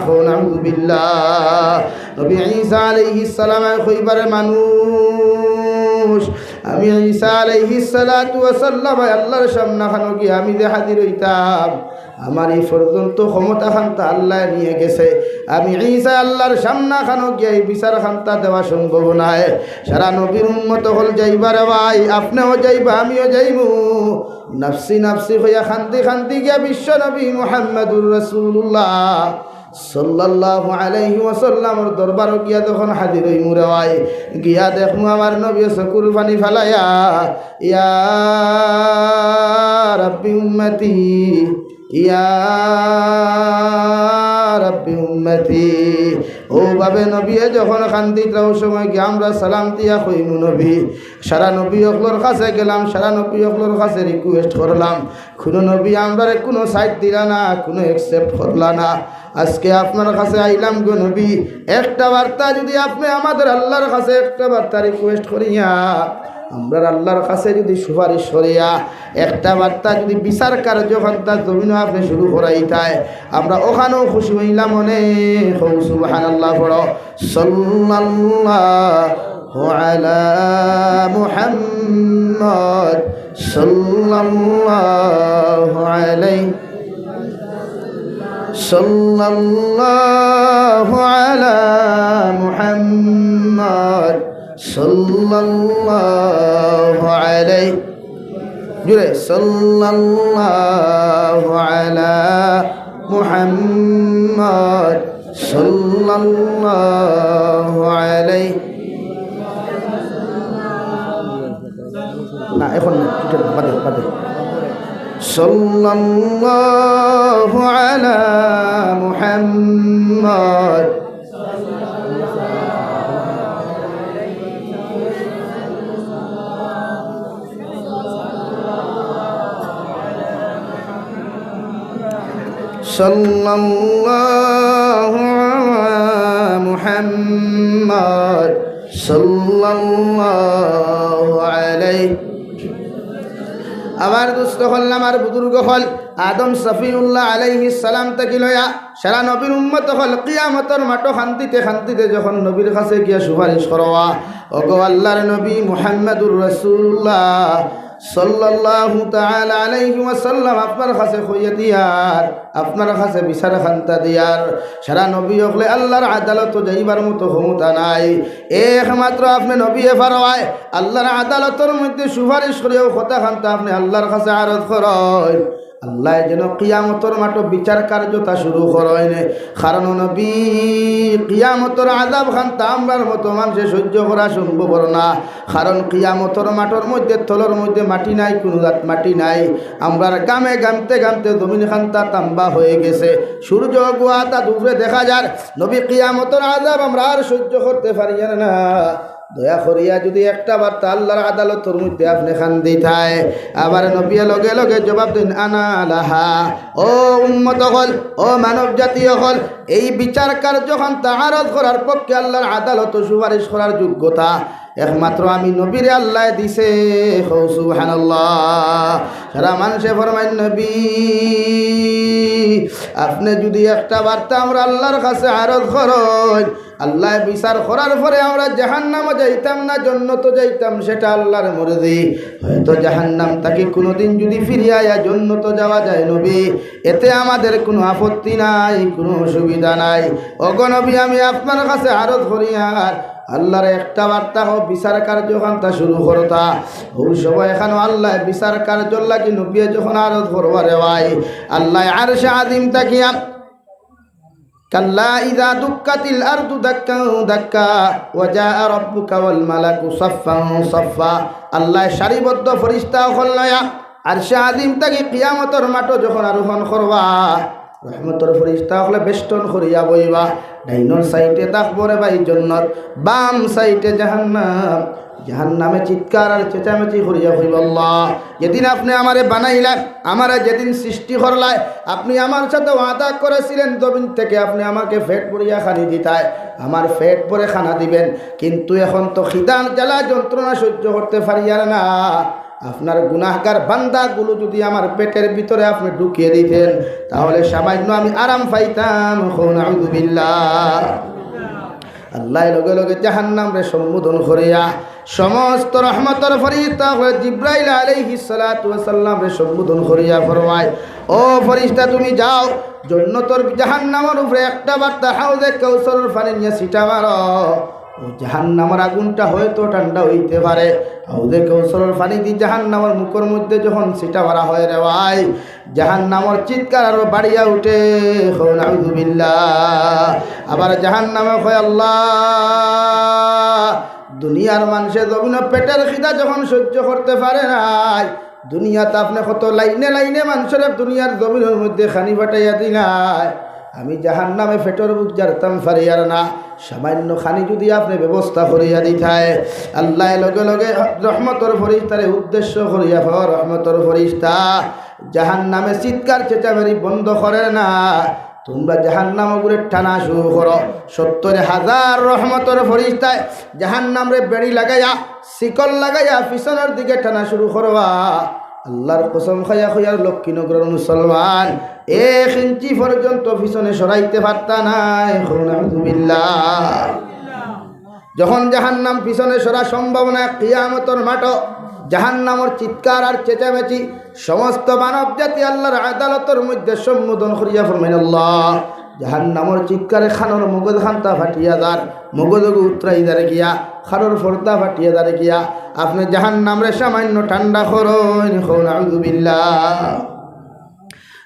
কও নাউজুবিল্লাহ। নবী ঈসা আলাইহিস সালামে কইবা, রে মানুষ, আমি ঈসা আলাইহিস সালাতু ওয়াস সালাম আল্লার সামনাখানো গিয়া আমি যে হাজির অইতাম, আমার ই পর্যন্ত ক্ষমতা খান্তা আল্লায় নিয়া গেছে। আমি ঈসা আল্লার সামনাখানো গিয়া ই বিচার খান্তা দেওয়া সম্ভব নায়। সারা নবীর উম্মত অকল যাইবা রে ভাই, আপনেও যাইবা, আমিও যাইমু। নাফসি নাফসি কইয়া কান্দি কান্দি গিয়া বিশ্ব নবী মুহাম্মাদুর রাসূলুল্লাহ সাল্লাল্লাহু আলাইহি ওয়াসাল্লামর দরবারো গিয়া যখন হাজির অইমু রে ভাই, গিয়া দেখমু আমার নবীয়ে চকুর পানি ফালাইয়া, "ইয়া রাব্বি উম্মতি, ইয়া রাব্বি উম্মতি।" অউ ভাবে নবীয়ে যখন কান্দিতরা, অউ সময় গিয়া আমরা সালাম দিয়া কইমু, নবী, সারা নবী অকলর কাছে গেলাম, সারা নবী অকলর কাছে request করলাম, কুনু নবী আমরারে কুনু side দিলা না, কুনু accept করলা না। আজকে আপনার কাছে আইলাম গো নবী, একটা বার্তা যুদি আপনে আমাদের আল্লার কাছে একটা বার্তা request করিয়া আমরার আল্লার কাছে যুদি সুপারিশ করিয়া একটা বার্তা যুদি বিচার কার্য খান্তা জমিনো আপনে শুরু করাইতায়, আমরা অখানও খুশি অইলাম অনে। কও সুবহানাল্লাহ পড়ো। সাল্লাল্লাহু আলা মুহাম্মদ, সাল্লাল্লাহু আলাইহি, সাল্লাল্লাহু আলা মুহাম্মদ, সাল্লাল্লাহু আলাইহি, জুরে, সাল্লাল্লাহু আলা মুহাম্মদ, সাল্লাল্লাহু আলাইহি। না, এখন না, এটা বাদে, বাদে। সাল্লাল্লাহু আলা মুহাম্মদ। সাল্লাল্লাহু আলা মুহাম্মদ, সাল্লাল্লাহু আলাইহি। আমার দোস্ত অকল, আমার বুজুর্গ অকল, আদম সফিউল্লাহ আলাইহিস সালাম থাকি লইয়া সারা নবীর উম্মত অকল কিয়ামতর মাঠো কান্দিতে কান্দিতে যখন নবীর কাছে গিয়া সুপারিশ করবা, ওগো আল্লাহর নবী মুহাম্মাদুর রাসূলুল্লাহ সাল্লাল্লাহু তাআলা আলাইহি ওয়াসাল্লাম আপনার কাছে কইয়া দিয়ার, আপনার কাছে বিচার খান্তা দিয়ার, সারা নবী অকলে আল্লাহর আদালতো যাইবার মতো ক্ষমতা নাই। একমাত্র আপনে নবীয়ে পারইন আল্লাহর আদালতর মধ্যে সুপারিশ করিয়া অউ কথা খান্তা আপনে আল্লাহর কাছে আরজ করইন। আল্লায় যেন কিয়ামতর মাঠো বিচার কার্যতা শুরু করইন। কারণ নবী, কিয়ামতর আযাব খান্তা আমরার মতো মানষে সইজ্য করা সম্ভবর না। কারণ কিয়ামতর মাঠর মধ্যে, তলর মধ্যে মাটি নাই, কুনু জাত মাটি নাই। আমরার ঘামে ঘামতে ঘামতে জমিন খান্তা তাম্বা অইগেছে। সূর্য অগুয়াত উপরে দেখা যার। নবী, কিয়ামতর আযাব আমরা আর সইজ্য করতে পারিয়ার না। দয়া করিয়া যুদি একটা বার্তা আল্লার আদালতর মধ্যে আপনে খান দিতায়।" আবার নবিয়ে লগে লগে জবাব দেইন, "আনা লাহা।" ও উম্মত অকল, ও মানব জাতি অকল, এই বিচার কার্যখানতা আরজ করার পক্ষে আল্লার আদালতো সুপারিশ করার যোগ্যতা একমাত্র আমি নবীরে আল্লায় দিছে। কও সুবহানাল্লাহ। সারা মানষে ফরমাইন, "নবী, আপনে যুদি একটা বার্তা আমরা আল্লার কাছে আরজ করইন, আল্লায় বিচার করার পরে আমরা জাহান্নামো যাইতাম না জন্নতো যাইতাম, সেটা আল্লার মর্জি। হয়তো জাহান্নাম থাকি কুনুদিন যুদি ফিরিয়া আইয়া জন্নতো যাওয়া যায় নবী, এতে আমাদের কুনু আপত্তি নাই, কুনু অসুবিধা নাই। ওগো নবী, আমি আপনার কাছে আরজ করিয়ার আল্লারে একটা বার্তা কও, বিচার কার্যখানতা শুরু করতা।" অউ সময় এখানো আল্লায় বিচার কার্যর লাগি নবিয়ে যখন আরজ করবা রে ভাই, আল্লায় আরশে আজিম থাকিয়া, "কাল্লা ইযা দুক্কাতিল আরদু দাক্কান দাক্কা, ওয়া জাআ রাব্বুকা ওয়াল মালাকু সাফফান সাফফা।" আল্লায় সারিবদ্ধ ফিরিস্তা অকল লইয়া আরশে আজিম থাকি কিয়ামতর মাঠো যখন আরোহণ করবা, রহমতর ফিরিস্তা অকলে বেষ্টন করিয়া বইবা। ডাইনর সাইডে থাকবো রে ভাই জন্নত, বাম সাইডে জাহান্নাম। জাহান্নামে চিৎকার আর চেঁচামেচি করিয়া কইবো, "আল্লাহ, যেদিন আপনে আমারে বানাইলা, আমারে যেদিন সৃষ্টি করলায়, আপনে আমার সাথে ওয়াদা করেছিলেন, জমিন থেকে আপনে আমাকে পেট ভরিয়া খানি দিতায়, আমার পেট ভরে খানা দিবেন, কিন্তু এখন তো খিদার জ্বালা যন্ত্রণা সহ্য করতে পারিয়ার না। আপনার গুনাহগার বান্দাগুলো যুদি আমার পেটের ভিতরে আপনে ঢুকিয়ে দিতেন, তাহলে সামান্য আমি আরাম পাইতাম।" কও নাউযুবিল্লাহ। আল্লায় লগে লগে জাহান্নামরে সম্বোধন করিয়া সমস্ত রহমতর ফিরিস্তা অকলে জিব্রাইল আলাইহিস সালাতু ওয়াস সালামরে সম্বোধন করিয়া ফরমায়, "ও ফিরিস্তা, তুমি যাও, জন্নতর জাহান্নামর উপরে একটা বার্তা হাউজে কাউসারর পানি নিয়া ছিটা মারো।" ও জাহান্নামর আগুনটা হয়তো ঠান্ডা অইতে পারে। হাউজে কাউসারর পানি দি জাহান্নামর মুখর মধ্যে যখন ছিটা মারা হয় রে ভাই, জাহান্নামর চিৎকার আরো বাড়িয়া উঠে। কও নাউযুবিল্লাহ। আবার জাহান্নামে কয়, "আল্লাহ, দুনিয়ার মানষে জমিনো পেটের খিদা যখন সহ্য করতে পারে নাই, দুনিয়াত আপনে কত লাইনে লাইনে মানষরে দুনিয়ার জমিনর মধ্যে খানি পাঠাইয়া দিলায়, আমি জাহান্নামে পেটর ভুক জারতাম পারিয়ার না, সামান্য খানি যুদি আপনে ব্যবস্থা করিয়া দিতায়।" আল্লায় লগে লগে রহমতর ফিরিস্তারে উদ্দেশ্য করিয়া, "ও রহমতর ফিরিস্তা, জাহান্নামে চিৎকার চেঁচামেচি বন্ধ করের না, তুমরা জাহান্নামগুরে টানা শুরু করো।" সত্তর হাজার রহমতর ফিরিস্তায় জাহান্নামরে বেড়ি লাগাইয়া, শিকল লাগাইয়া পিছনর দিকে টানা শুরু করবা। আল্লার কসম খাইয়া কইয়ার, লক্ষ্মীনগরর মুসলমান, এক ইঞ্চি পর্যন্ত পিছনে সরাইতে পারতা নায়। কও নাউযুবিল্লাহ। যখন জাহান্নাম পিছনে সরা সম্ভব না, কিয়ামতর মাঠো জাহান্নামর চিৎকার আর চেঁচামেচি, সমস্ত মানব জাতি আল্লার আদালতর মধ্যে সম্বোধন করিয়া ফরমাইন, "আল্লাহ, জাহান্নামর চিৎকারে খানোর মগজ খান্তা ফাটিয়া যার, মগজগু উতরাই যার গিয়া, খানোর পর্দা ফাটিয়া যার গিয়া, আপনে জাহান্নামরে সামান্য ঠান্ডা করইন।" কও নাউযুবিল্লাহ।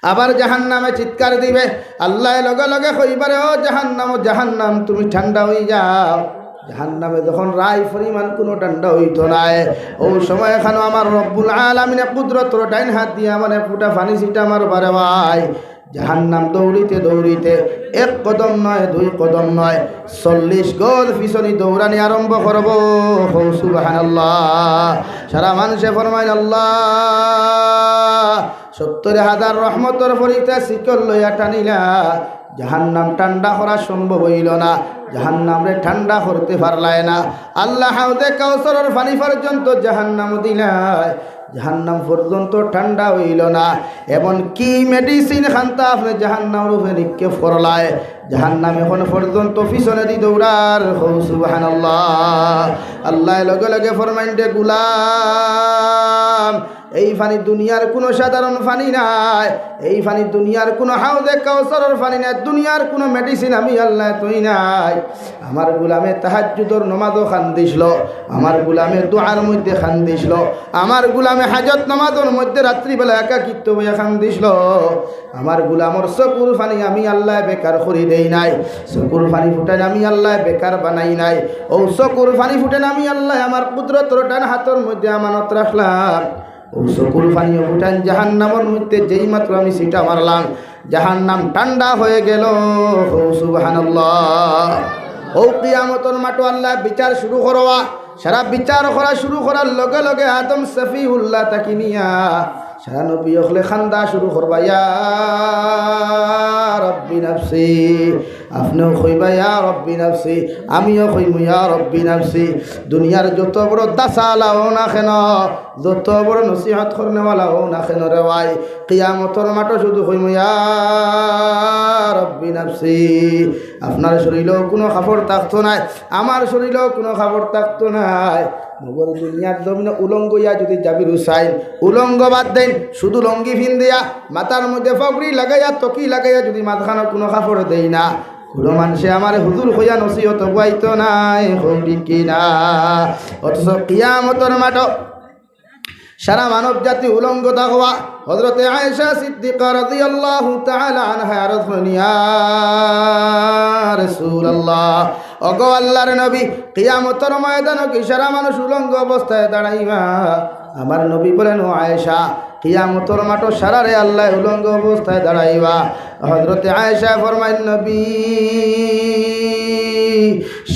আবার জাহান্নামে চিৎকার দিবে, আল্লায় লগে লগে কইবা রে, "ও জাহান্নাম, ও জাহান্নাম, তুমি ঠান্ডা অই যাও।" জাহান্নামে যখন রাই পরিমাণ কুনু ঠান্ডা অইতো নায়, অউ সময় এখানো আমার রব্বুল আলামিনে কুদরতর ডাইন হাত দিয়া আমারে ফুটা পানি ছিটা মারবা রে ভাই। জাহান্নাম দৌড়িতে দৌড়িতে এক কদম নয়, দুই কদম নয়, চল্লিশ গজ পিছনে দৌড়ানি আরম্ভ করবো। কও সুবহানাল্লাহ। সারা মানষে ফরমাইন, "আল্লাহ।" সত্তর হাজার রহমতর ফিরিস্তা শিকল লইয়া টানিলা, জাহান্নাম ঠান্ডা করা সম্ভব অইলো না, জাহান্নামরে ঠান্ডা করতে পারলায় না। আল্লাহ হাউজে কাউসারর পানি পর্যন্ত জাহান্নামো দিলায়, জাহান্নাম পর্যন্ত ঠান্ডা অইলো না। এমন কি মেডিসিন খান্তা আপনে জাহান্নামর উপরে নিক্ষেপ করলায়, জাহান্নাম এখন পর্যন্ত পিছনেদি দৌড়ার। কও সুবহানাল্লাহ। আল্লায় লগে লগে ফরমাইন, "রে গুলাম, এই পানি দুনিয়ার কুনু সাধারণ পানি নায়, এই পানি দুনিয়ার কুনু হাউজে কাউসারর পানি নায়, দুনিয়ার কুনু মেডিসিন আমি আল্লায় থই নাই।" আমার গুলামে তাহাজ্জুদর নমাজো কান্দিছিল, আমার গুলামে দোয়ার মধ্যে কান্দিছিল, আমার গুলামে হাজত নমাজর মধ্যে রাত্রিবেলা একাকিত্ব বইয়া কান্দিছিল। আমার গুলামর চকুর পানি আমি আল্লায় বেকার করি দেই নাই, চকুর পানি ফুটাইন আমি আল্লায় বেকার বানাই নাই। অউ চকুর পানি ফুটাইন আমি আল্লায় আমার কুদরতর ডান হাতর মধ্যে আমানত রাখলাম। অউ চকুর পানি ফুটাইন জাহান্নামর মধ্যে যেই মাত্র আমি ছিটা মারলাম, জাহান্নাম ঠান্ডা হয়ে গেল। কও সুবহানাল্লাহ। অউ কিয়ামতর মাঠো আল্লায় বিচার শুরু করবা। সারা বিচার করা শুরু করার লগে লগে আদম সফিউল্লাহ থাকি নিয়া সারা নবী অকলে কান্দা শুরু করবা, ইয়া রব্বি নাফসি। আপনেও কইবা, ইয়া রব্বি নাফসি, আমিও কইমু, ইয়া রব্বি নাফসি। দুনিয়ার যত বড় দাসা লাও না কেন, যত বড় নসিহত করনেওয়ালা অও না কেন রে ভাই, কিয়ামতর মাঠো শুধু কইমু, ইয়া রব্বি নাফসি। আপনার শরীলো কুনু কাপড় থাকতো নায়, আমার শরীলো কুনু কাপড় থাকতো নায়। মগর দুনিয়ার জমিনো উলঙ্গ অইয়া যুদি জাবির হুসাইন, উলঙ্গ বাদ দেইন, শুধু লুঙ্গি ফিন্দিয়া, মাথার মধ্যে পাগড়ি লাগাইয়া, টুপি লাগাইয়া যুদি মাঝখানো কুনু কাপড় দেই না, কুনু মানষে আমারে হুজুর কইয়া নসিহত বুয়াইতো নায়, কও ঠিক কি না? অথচ কিয়ামতর মাঠো সারা মানব জাতি উলঙ্গ থাকবা। হযরতে আয়েশা সিদ্দিকা রাদিয়াল্লাহু তাআলা আনহা আরজ করইন, ইয়া রাসূলুল্লাহ, ওগো আল্লাহর নবী, কিয়ামতর ময়দানো কি সারা মানুষ উলঙ্গ অবস্থায় দাঁড়াইবা? আমার নবী বলেন, ও আয়েশা, কিয়ামতর মাঠো সারারে আল্লায় উলঙ্গ অবস্থায় দাঁড়াইবা। হযরতে আয়েশা ফরমাইন, নবী,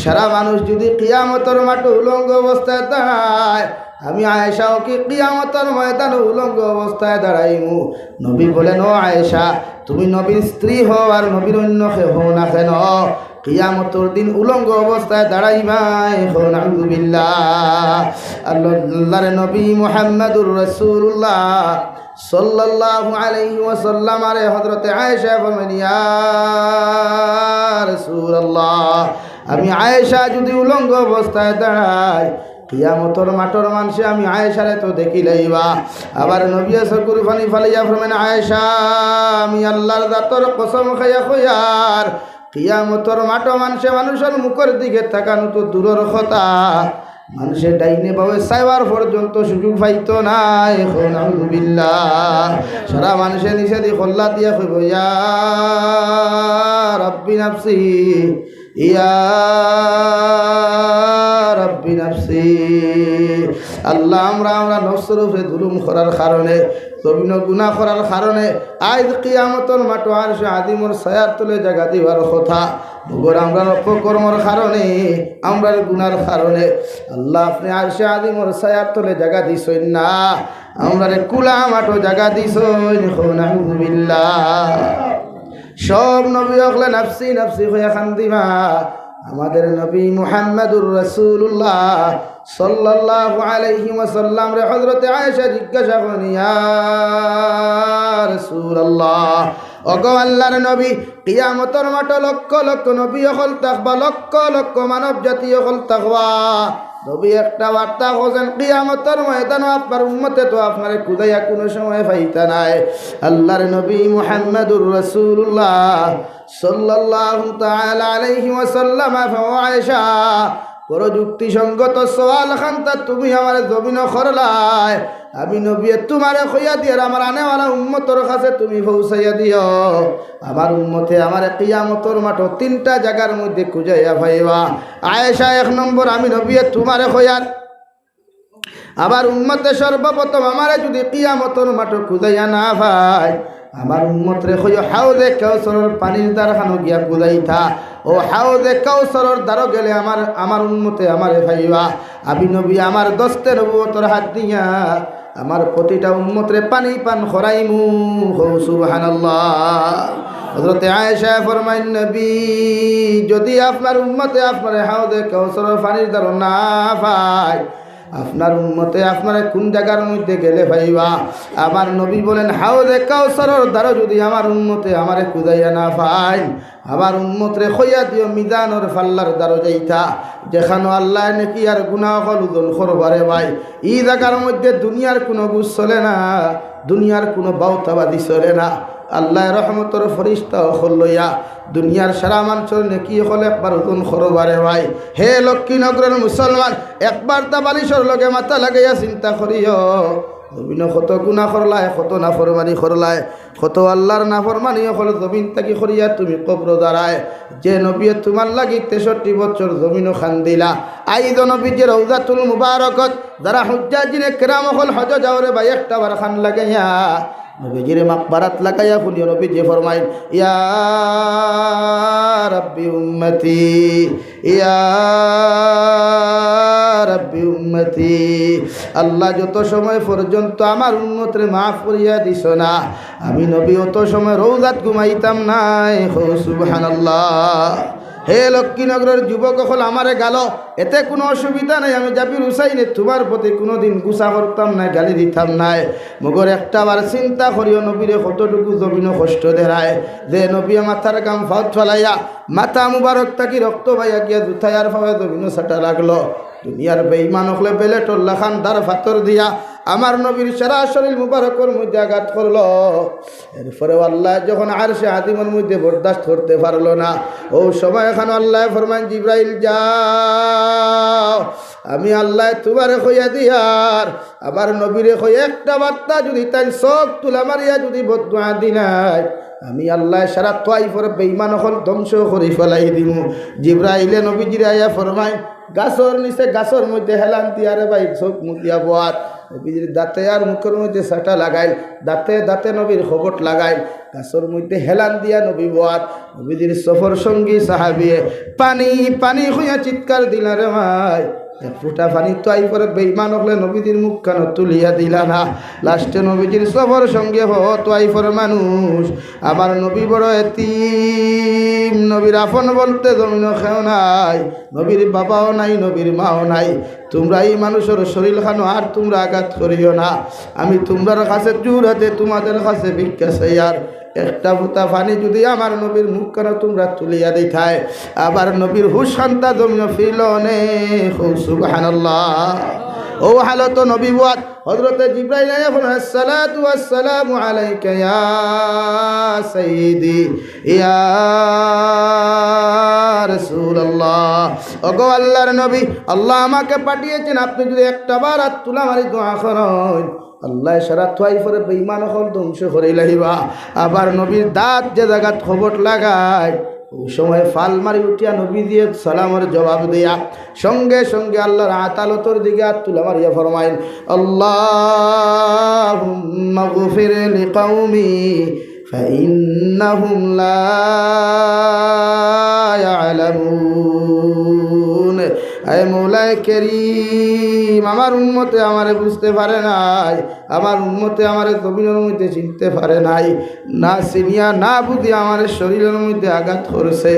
সারা মানুষ যুদি কিয়ামতর মাঠো উলঙ্গ অবস্থায় দাঁড়ায়, আমি আয়েশাও কি কিয়ামতর ময়দানো উলঙ্গ অবস্থায় দাঁড়াইমু? নবী বলেন, ও আয়েশা, তুমি নবীর স্ত্রী হও আর নবীর অন্য কেউ হও না কেন, কিয়ামতর দিন উলঙ্গ অবস্থায় দাঁড়াইবায়। কও নাউজুবিল্লাহ। আল্লাহ, আল্লাহর নবী মুহাম্মাদুর রাসূলুল্লাহ সাল্লাল্লাহু আলাইহি ওয়াসাল্লাম আরে হযরতে আয়েশা ফরমাইন, ইয়া রাসূলুল্লাহ, আমি আয়েশা যুদি উলঙ্গ অবস্থায় দাঁড়াই, কিয়ামতর মাঠর মানষে আমি আয়েশারে তো দেখিলাইবা। আবার নবীয়ে চকুর পানি ফালাইয়া ফরমাইন, আয়েশা, আমি আল্লাহর জাতর কসম খাইয়া কইয়ার, কিয়ামতর মাঠো মানষে মানুষর মুখর দিকে তাকানো তো দূরর কথা, মানষে ডাইনে বাওয়ে চাইবার পর্যন্ত সুযোগ পাইতো নায়। কও নাউজুবিল্লাহ। সারা মানষে নিচেদি কল্লা দিয়া কইবো, ইয়া রব্বি নাফসি, ইয়া রব্বি নাফসি। আল্লাহ, আমরা, আমরা নফসর উপরে জুলুম করার কারণে, জমিনো গুনাহ করার কারণে আইজ কিয়ামতর মাঠো আরশে আজিমর ছায়ার তলে জাগা দিবার কথা। মগর আমরার অপকর্মর কারণে, আমরার গুনার কারণে আল্লাহ আপনে আরশে আজিমর ছায়ার তলে জাগা দিছইন না, আমরারে খুলা মাঠো জাগা দিছইন। কও নাউজুবিল্লাহ। সব নবী অকলে নাফসি নাফসি কইয়া কান্দিবা। আমাদের নবী মুহাম্মাদুর রাসূলুল্লাহ সাল্লাল্লাহু আলাইহি ওয়াসাল্লামরে হযরতে আয়েশা জিজ্ঞাসা করইন, ইয়া রাসূলুল্লাহ, ওগো আল্লাহর নবী, কিয়ামতর মাঠো লক্ষ লক্ষ নবী অকল থাকবা, লক্ষ লক্ষ মানব জাতি অকল থাকবা। নবী একটা বার্তা কইছইন, কিয়ামতর ময়দানো আপনার উম্মতে তো আপনারে খুঁজাইয়া কুনু সময় পাইতা নায়। আল্লাহর নবী মুহাম্মাদুর রাসূলুল্লাহ সাল্লাল্লাহু তাআলা আলাইহি ওয়াসাল্লাম, ও আয়েশা, বড় যুক্তিসঙ্গত সওয়াল খানতা তুমি আমারে জমিনো করলায়। আমি নবীয়ে তুমারে কইয়া দিয়ার আমার আনেওয়ালা উম্মতর কাছে তুমি পৌঁছাইয়া দিও। আমার উম্মতে আমারে কিয়ামতর মাঠো তিনটা জাগার মধ্যে খুঁজাইয়া পাইবা। আয়েশা, এক নম্বর, আমি নবীয়ে তুমারে কইয়ার, আমার উম্মতে সর্বপ্রথম আমারে যুদি কিয়ামতর মাঠো খুঁজাইয়া না পায়, আমার উম্মতরে কইও হাউজে কাউসারর পানির ধার খানো গিয়া খুঁজাইতা। ও হাউজে কাউসারর ধারো গেলে আমার, আমার উম্মতে আমারে পাইবা। আমি নবী আমার দস্তে নবুয়তর হাত দিয়া আমার প্রতিটা উম্মতরে পানি পান করাইমু। কও সুবহানাল্লাহ। হযরতে আয়েশা ফরমাইন, নবী, যুদি আপনার উম্মতে আপনারে হাউজে কাউসারর পানির ধারো না পায়, আপনার উম্মতে আপনারে কুন জাগার মধ্যে গেলে পাইবা? আমার নবী বলেন, হাউজে কাউসারর ধারো যুদি আমার উম্মতে আমারে খুঁজাইয়া না পাইন, আমার উম্মতরে কইয়া দিও মিজানর পাল্লার ধারো যাইতা, যেখানো আল্লায় নেকি আর গুনাহ অকল ওজন করবারে ভাই। ই জাগার মধ্যে দুনিয়ার কুনু ঘুষ চলে না, দুনিয়ার কুনু বাউতাবাজি চলে না। আল্লায় রহমতর ফিরিস্তা অকল লইয়া দুনিয়ার সারা মানষর নেকি অকল একবার ওজন করবারে ভাই। হে লক্ষ্মীনগরর মুসলমান, একবার তা বালিশর লগে মাথা লাগাইয়া চিন্তা করিও, জমিনো কত গুনাহ করলায়, কত নাফরমানি করলায়, কত আল্লাহর নাফরমানি অকল জমিন থাকি করিয়া তুমি কবরো দাঁড়ায়। যে নবীয়ে তুমার লাগি তেষট্টি বছর জমিনো কান্দিলা, আইজ নবীজির রওজাতুল মুবারকত যারা হুজ্জাজিনে কেরাম অকল হজ যাওরে ভাই, একটা বার খান লাগাইয়া নবীজির মাকবারাত লাগাইয়া হুনিও। নবীজি ফরমাইন, ইয়া রাব্বি উম্মতি, ইয়া রাব্বি উম্মতি। আল্লাহ, যত সময় পর্যন্ত আমার উম্মতরে মাফ করিয়া দিছ না, আমি নবী অত সময় রওজাত ঘুমাইতাম নায়। কও সুবহানাল্লাহ। হে লক্ষ্মীনগরর যুবক অকল, আমারে গালো, এতে কুনু অসুবিধা নাই। আমি জাবির হুসাইনে তুমার প্রতি কুনুদিন গুসা করতাম নায়, গালি দিতাম নায়। মগর একটা বার চিন্তা করিও, নবীরে কতটুকু জমিনো কষ্ট দেরায়। যে নবীয়ে মাথার ঘাম ফাওত ফালাইয়া মাথা মুবারক থাকি রক্ত বাইয়া গিয়া জুতায় আর ফাওয়ে জমিনো ছাটা লাগলো। দুনিয়ার বেঈমান অকলে বেলেটর লাখান দার ফাতর দিয়া আমার নবীর সারা শরীল মুবারকর মধ্যে আঘাত করলো। এরপরেও আল্লায় যখন আরশে আজিমর মধ্যে বরদাস্ত করতে পারলো না, অউ সময় অখানো আল্লায় ফরমাইন, জিব্রাইল যাও, আমি আল্লায় তুমারে কইয়া দিয়ার, আমার নবীরে কই একটা বার্তা যুদি তাইন চউখ তুলা মারিয়া যুদি বদদোয়া দিলায়, আমি আল্লায় সারা তাইফর বেঈমান অকল ধ্বংস করি ফালাই দিমু। জিব্রাইলে নবীজিরে আইয়া ফরমাইন, গাছর নিচে, গাছর মধ্যে হেলান দিয়া রে ভাই, চউখ মুদিয়া বওয়াত। নবীজির দাঁতে আর মুখর মধ্যে ছাটা লাগাইল, দাঁতে দাঁতে নবীর খবট লাগাইল, গাছর মধ্যে হেলান দিয়া নবী বওয়াত। নবীজির সফর সঙ্গী সাহাবিয়ে পানি, পানি কইয়া চিৎকার দিলা রে ভাই। এক ফুটা পানি তাইফর বেঈমান অকলে নবীজির মুখখানো তুলিয়া দিলা না। লাস্টে নবীজির সফর সঙ্গী অউ তাইফর মানুষ। আমার নবী বড় এতিম, নবীর আপন বলতে জমিনো কেউ নাই, নবীর বাবাও নাই, নবীর মাও নাই। তুমরা ই মানুষর শরীল খানো আর তুমরা আঘাত করিও না। আমি তুমরার কাছে জোড় হাতে তুমাদের কাছে ভিক্ষা চাইয়ার, একটা ফুটা পানি যুদি আমার নবীর মুখখানো তুমরা তুলিয়া দিতায়, আবার নবীর হুশ খান্তা জমিনো ফিরলো নে। কও সুবহানাল্লাহ। অউ হালতো নবী বওয়াত, হযরতে জিব্রাইল আইয়া ফরমাইন, আসসালাতু ওয়াসসালামু আলাইকা ইয়া সাইয়্যিদি, ইয়া রাসূলুল্লাহ। ওগো আল্লাহর নবী, আল্লাহ আমাকে পাঠিয়েছেন, আপনি যুদি একটা বার আত তুলা মারি দোয়া করইন, আল্লায় সারা তাইফর বেঈমান অকল ধ্বংস করিলাইবা। আবার নবীর দাঁত যে জাগাত খবট লাগায়, অউ সময় ফাল মারি উঠিয়া নবীজিয়ে সালামর জবাব দিয়া সঙ্গে সঙ্গে আল্লাহর আদালতর দিকে আত তুলা মারিয়া ফরমাইন, আল্লাহুম্মা গফির লিকাওমি ফাইন্নাহুম লা ইয়ালামুন। আয় মওলায় করিম, আমার উম্মতে আমারে বুঝতে পারে নাই, আমার উম্মতে আমারে জমিনর মধ্যে চিনতে পারে নাই, না চিনিয়া না বুঝিয়া আমারে শরীলর মধ্যে আঘাত করছে।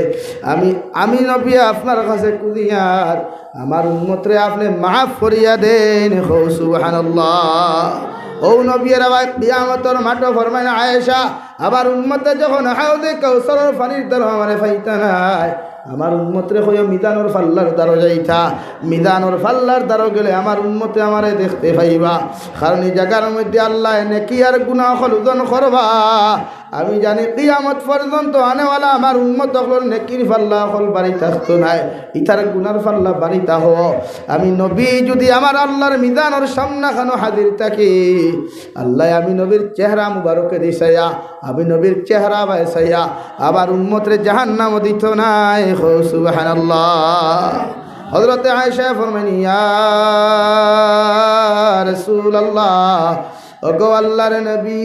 আমি, আমি নবী আপনার কাছে খুজিয়ার, আমার উম্মতরে আপনে মাফ করিয়া দেইন। কও সুবহানাল্লাহ। অউ নবীয়ে রে ভাই কিয়ামতর মাঠো ফরমাইন, আয়েশা, আমার উম্মতে যখন হাউজে কাউসারর পানির দারো আমারে পাইতা নায়, আমার উম্মতরে কইও মিজানর পাল্লার দারো যাইতা, মিজানর পাল্লার দারো গেলে আমার উম্মতে আমারে দেখতে পাইবা। কারণ ই জাগার মধ্যে আল্লায় নেকি আর গুনা অকল ওজন করবা। আমি জানি কিয়ামত পর্যন্ত আনেওয়ালা আমার উম্মত অকলর নেকির পাল্লা অকল ভারি থাকতো নায়, ইতার গুনার পাল্লা ভারি থাকবো। আমি নবী যুদি আমার আল্লাহর মিজানর সামনাখানো হাজির থাকি, আল্লায় আমি নবীর চেহারা মুবারকে দি চাইয়া, আমি নবীর চেহারা বায় চাইয়া আমার উম্মতরে জাহান্নামো দিতো নায়। কও সুবহানাল্লাহ। হযরতে আয়েশা ফরমাইন, ইয়া রাসূলুল্লাহ, ওগো আল্লাহর নবী,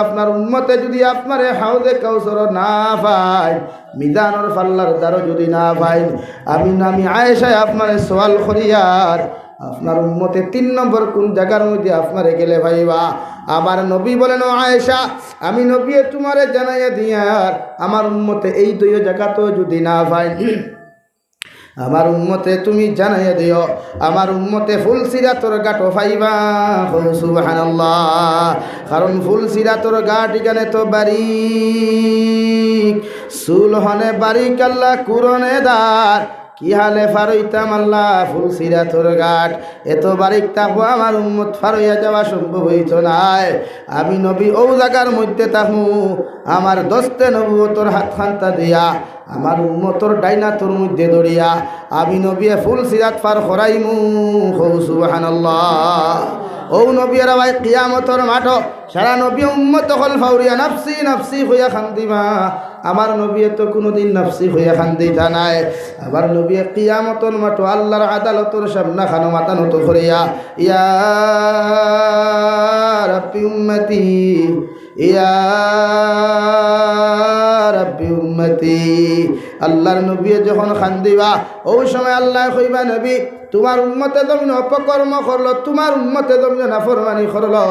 আপনার উম্মতে যুদি আপনারে হাউজে কাউসারো না পাইন, মিজানর পাল্লার দারো যুদি না পাইন, আমি, আমি আয়েশায় আপনারে সওয়াল করিয়ার, আপনার উম্মতে তিন নম্বর কুন জাগার মধ্যে আপনারে গেলে পাইবা? আমার নবী বলেন, ও আয়েশা, আমি নবীয়ে তুমারে জানাইয়া দিয়ার, আমার উম্মতে এই দুইও জাগাত যুদি না পাইন, আমার উম্মতরে তুমি জানাইয়া দিও, আমার উম্মতে ফুলসিরাতর ঘাটো পাইবা। কও সুবহানাল্লাহ। কারণ ফুলসিরাতর ঘাট ইখানে তো বারিক, চুল হনে বারিক আল্লাহ কুরনে দার, কি হালে ফারইতাম আল্লাহ ফুলসিরাতর ঘাট, এত বারিক থাকবো আমার উম্মত ফারইয়া যাওয়া সম্ভব অইতো নায়। আমি নবী অউ জাগার মধ্যে থাকমু, আমার দস্তে নবুয়তর হাত খান্তা দিয়া আমার উম্মতর ডাইন আতর মধ্যে ধরিয়া আমি নবীয়ে ফুলসিরাত পার করাইমু। কও সুবহানাল্লাহ। ও নবী, এরা ভাই কিয়ামতর মাঠো সারা নবী উম্মত অকল ফাউরিয়া নাফসি নাফসি কইয়া কান্দিবা। আমার নবীয়ে তো কুনুদিন নাফসি কইয়া কান্দিতা নায়। আবার নবীয়ে কিয়ামতর মাঠো আল্লার আদালতর সামনাখানো মাথা নত করিয়া, ইয়া রাব্বি উম্মতি, ইয়া রাব্বি উম্মতি। আল্লার নবীয়ে যখন কান্দিবা, অউ সময় আল্লায় কইবা, নবী, তুমার উম্মতে জমিনো অপকর্ম করলো, তুমার উম্মতে জমিনো নাফরমানি করলো,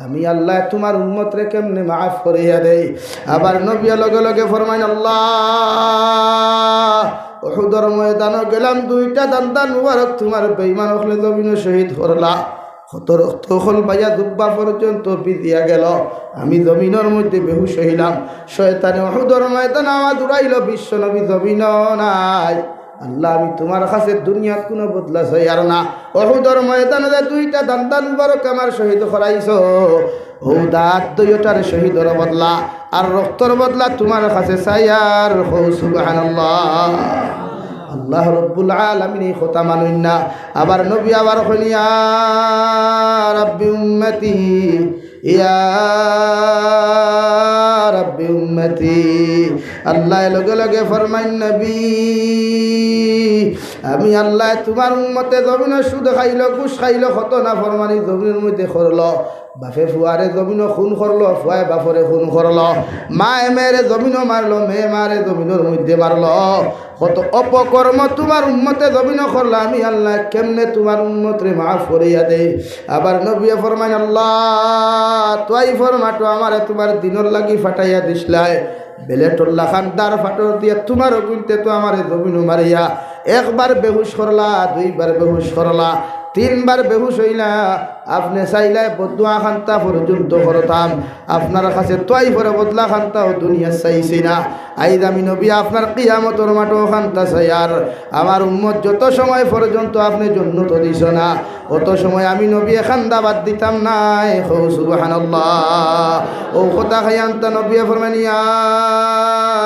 আমি আল্লায় তুমার উম্মতরে কেমনে মাফ করিয়া দেই? আবার নবীয়ে লগে লগে ফরমাইন, আল্লাহ, উহুদর ময়দানো গেলাম, দুইটা দান্দান মুবারক তুমার বেইমান অকলে জমিনো শহীদ করলা, কত রক্ত অকল বাইয়া জুব্বা পর্যন্ত ভিজিয়া গেল, আমি জমিনর মধ্যে বেহুশ অইলাম। শয়তানে উহুদর ময়দানো আওয়াজ উড়াইলো, বিশ্বনবী জমিনো নাই। আল্লাহ, আমি তুমার কাছে দুনিয়াত কুনু বদলা চাইয়ার না। উহুদর ময়দানো যে দুইটা দান্দান মুবারক আমার শহীদ করাইছো, অউ দাঁত দুইওটার শহীদর বদলা আর রক্তর বদলা তুমার কাছে চাইয়ার। কও সুবহানাল্লাহ। আল্লাহ রব্বুল আলামিন ই কথা মানইন না। আবার নবী আবার কইন, ইয়া রাব্বি উম্মতি, ইয়া রাব্বি উম্মতি। আল্লায় লগে লগে ফরমাইন, নবী, আমি আল্লায় তুমার উম্মতে জমিনো সুদ খাইলো, ঘুষ খাইলো, কত নাফরমানি জমিনর মধ্যে করলো। বাপে ফুয়ারে জমিনো খুন করলো, ফুয়ায় বাপরে খুন করলো, মায়ে মেয়েরে জমিনো মারলো, মেয়ে মারে জমিনর মধ্যে মারলো। কত অপকর্ম তুমার উম্মতে জমিনো করলা, আমি আল্লায় কেমনে তুমার উম্মতরে মাফ করিয়া দেই? আবার নবীয়ে ফরমাইন, আল্লাহ, তুয়াইফর মাঠো আমারে তুমার দিনর লাগি ফাটাইয়া দিছলায়, বেলেটর লাখান দার ফাটর দিয়া তুমার অগুইন্তে তো আমারে জমিনো মারিয়া একবার বেহুশ করলা, দুইবার বেহুশ করলা, তিনবার বেহুশ অইলা। আপনে চাইলায় বদদোয়া খান্তা পর্যন্ত করতাম, আপনার কাছে তুয়াইফর বদলা খান্তাও দুনিয়াত চাইছি না। আইজ আমি নবী আপনার কিয়ামতর মাঠো খান্তা চাইয়ার, আমার উম্মত যত সময় পর্যন্ত আপনে জন্নত দিছো না, অত সময় আমি নবীয়ে কান্দা বাদ দিতাম নায়। কও সুবহানাল্লাহ। অউ কথা কইয়া আনতা নবীয়ে ফরমাইন, ইয়া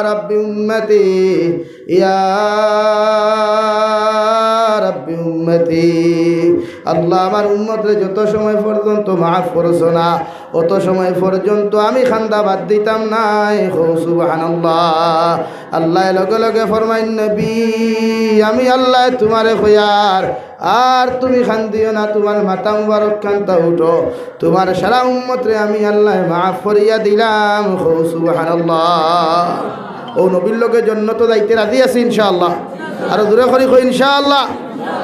রাব্বি উম্মতি, ইয়া রাব্বি উম্মতি। আল্লাহ, আমার উম্মতরে যত সময় পর্যন্ত মাফ করছো না, অত সময় পর্যন্ত আমি কান্দা বাদ দিতাম নায়। কও সুবহানাল্লাহ। আল্লায় লগে লগে ফরমাইন, নবী, আমি আল্লায় তুমারে কইয়ার, আর তুমি কান্দিও না, তুমার মাথা মুবারক খান্তা উঠো, তুমার সারা উম্মতরে আমি আল্লায় মাফ করিয়া দিলাম। কও সুবহানাল্লাহ। অউ নবীর লগে জন্নতো যাইতে রাজি আছি ইনশাআল্লাহ। আরো জোরে করি কই ইনশাআল্লাহ।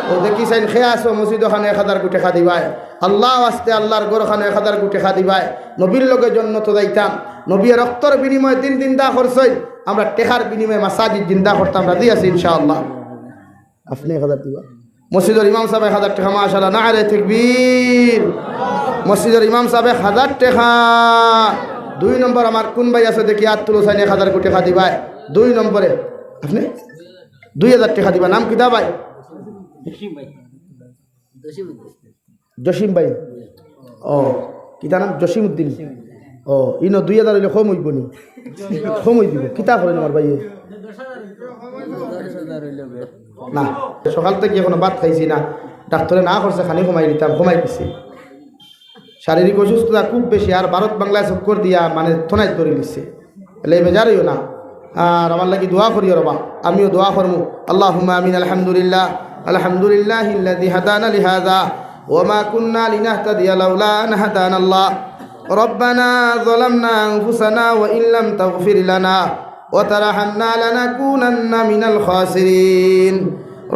অউ দেখি চাইন, কে আছো মসজিদো খানো এক হাজার গুটি টেকা দিবায়, আল্লার ওয়াস্তে আল্লার ঘর খানো এক হাজার গুটি টেকা দিবায়, নবীর লগে জন্নতো যাইতাম। নবীয়ে রক্তর বিনিময়ে দিন জিন্দা করছইন, আমরা টেকার বিনিময়ে মাসাজিদ জিন্দা করতাম, রাজি আছি ইনশাআল্লাহ। আপনে এক হাজার দিবা। মসজিদর ইমাম সাবে এক হাজার টেকা, মাশাআল্লাহ, নারে তাকবীর। মসজিদর ইমাম সাবে এক হাজার টেকা। দুই নম্বর আমার কুন ভাই আছে দেখি, আত তুলো চাইন, এক হাজার গুটি টেকা দিবায়। দুই নম্বরে আপনে দুই হাজার টেকা দিবা। নাম কিতা ভাই? জসিম ভাই। ও, কিতা নাম? জসিম উদ্দিন। ও, ইনো দুই হাজার অইলে কম অইবো নি? কম অই দিবো। কিতা করেন আমার ভাইয়ে? না, সকাল থাকি এখনো ভাত খাইছি না। ডাক্তরে না করছে, খানি কমাই দিতাম, কমাই দিছি। শারীরিক অসুস্থতা খুব বেশি, আর ভারত বাংলায় চক্কর দিয়া মানে থনাইত ধরি নিছে। এলে বেজার অইও না। আর আমার লাগি দোয়া করিও রবা, আমিও দোয়া করমু। আল্লাহুম্মা আমিন। আলহামদুলিল্লাহ, আলহামদুলিল্লাহিল্লাযী হাদানা লিহাযা ওয়া মা কুন্না লিনাহতাদিয়া লাউলা আন হাদানাল্লাহ। ربنا ظلمنا أنفسنا وإن لم تغفر لنا وترحمنا لنكونن من الخاسرين.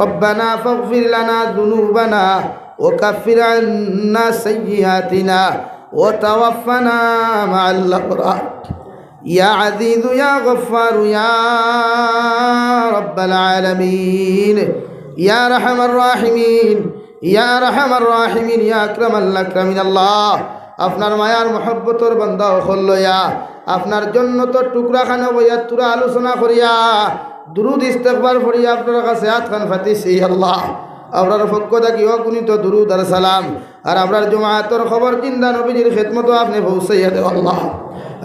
ربنا فاغفر لنا ذنوبنا وكفر عنا سيئاتنا وتوفنا مع الأبرار. يا عزيز يا غفار يا رب العالمين، يا أرحم الراحمين، يا أرحم الراحمين، يا أكرم الأكرمين। আল্লাহ, আপনার মায়ার মহব্বতর বান্দা অকল লইয়া, আপনার জন্নতর টুকরা খানো বইয়া থুড়া আলোচনা করিয়া, দুরুদ ইস্তেগফার পড়িয়া আপনার কাছে আত খান পাতিছি। আল্লাহ, আপনার পক্ষ থাকি অগণিত দুরুদ আর সালাম, আর আমরার জমাতর খবর জিন্দা নবীজির খেদমতো আপনে পৌঁছাইয়া দেও আল্লাহ।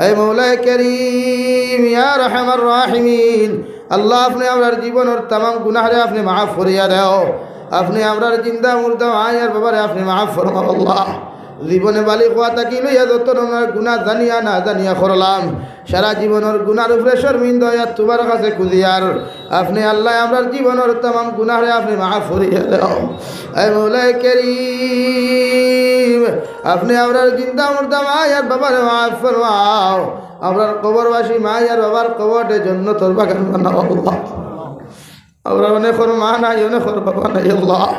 হে মৌলায়ে করিম, ইয়া আরহামার রাহিমিন, আল্লাহ, আপনে আমরার জীবনর তামাম গুনাহরে আপনে মাফ করিয়া দেও। আপনে আমরার জিন্দা মুর্দা মাই আর বাবারে আপনে মাফ ফরমাও আল্লাহ। জীবনে বালিগ অওয়া থাকি লইয়া যত ধরনর গুনা জানিয়া না জানিয়া করলাম, সারা জীবনর গুনার উপরে শরমিন্দা অইয়া তুমার কাছে খুজিয়ার। আপনে আল্লাহ আমরার জীবনর তামাম গুনারে আপনে মাফ করিয়া দেও। এ মৌলায় করিম, আপনে আমরার জিন্দা মুর্দা মা আর বাবারে মাফ ফরমাও। আমরার কবরবাসী মা আর বাবার কবররে জন্নতর বাগান বানাও আল্লাহ। আমরার অনেকর মা নাই, অনেকর বাবা নাই আল্লাহ।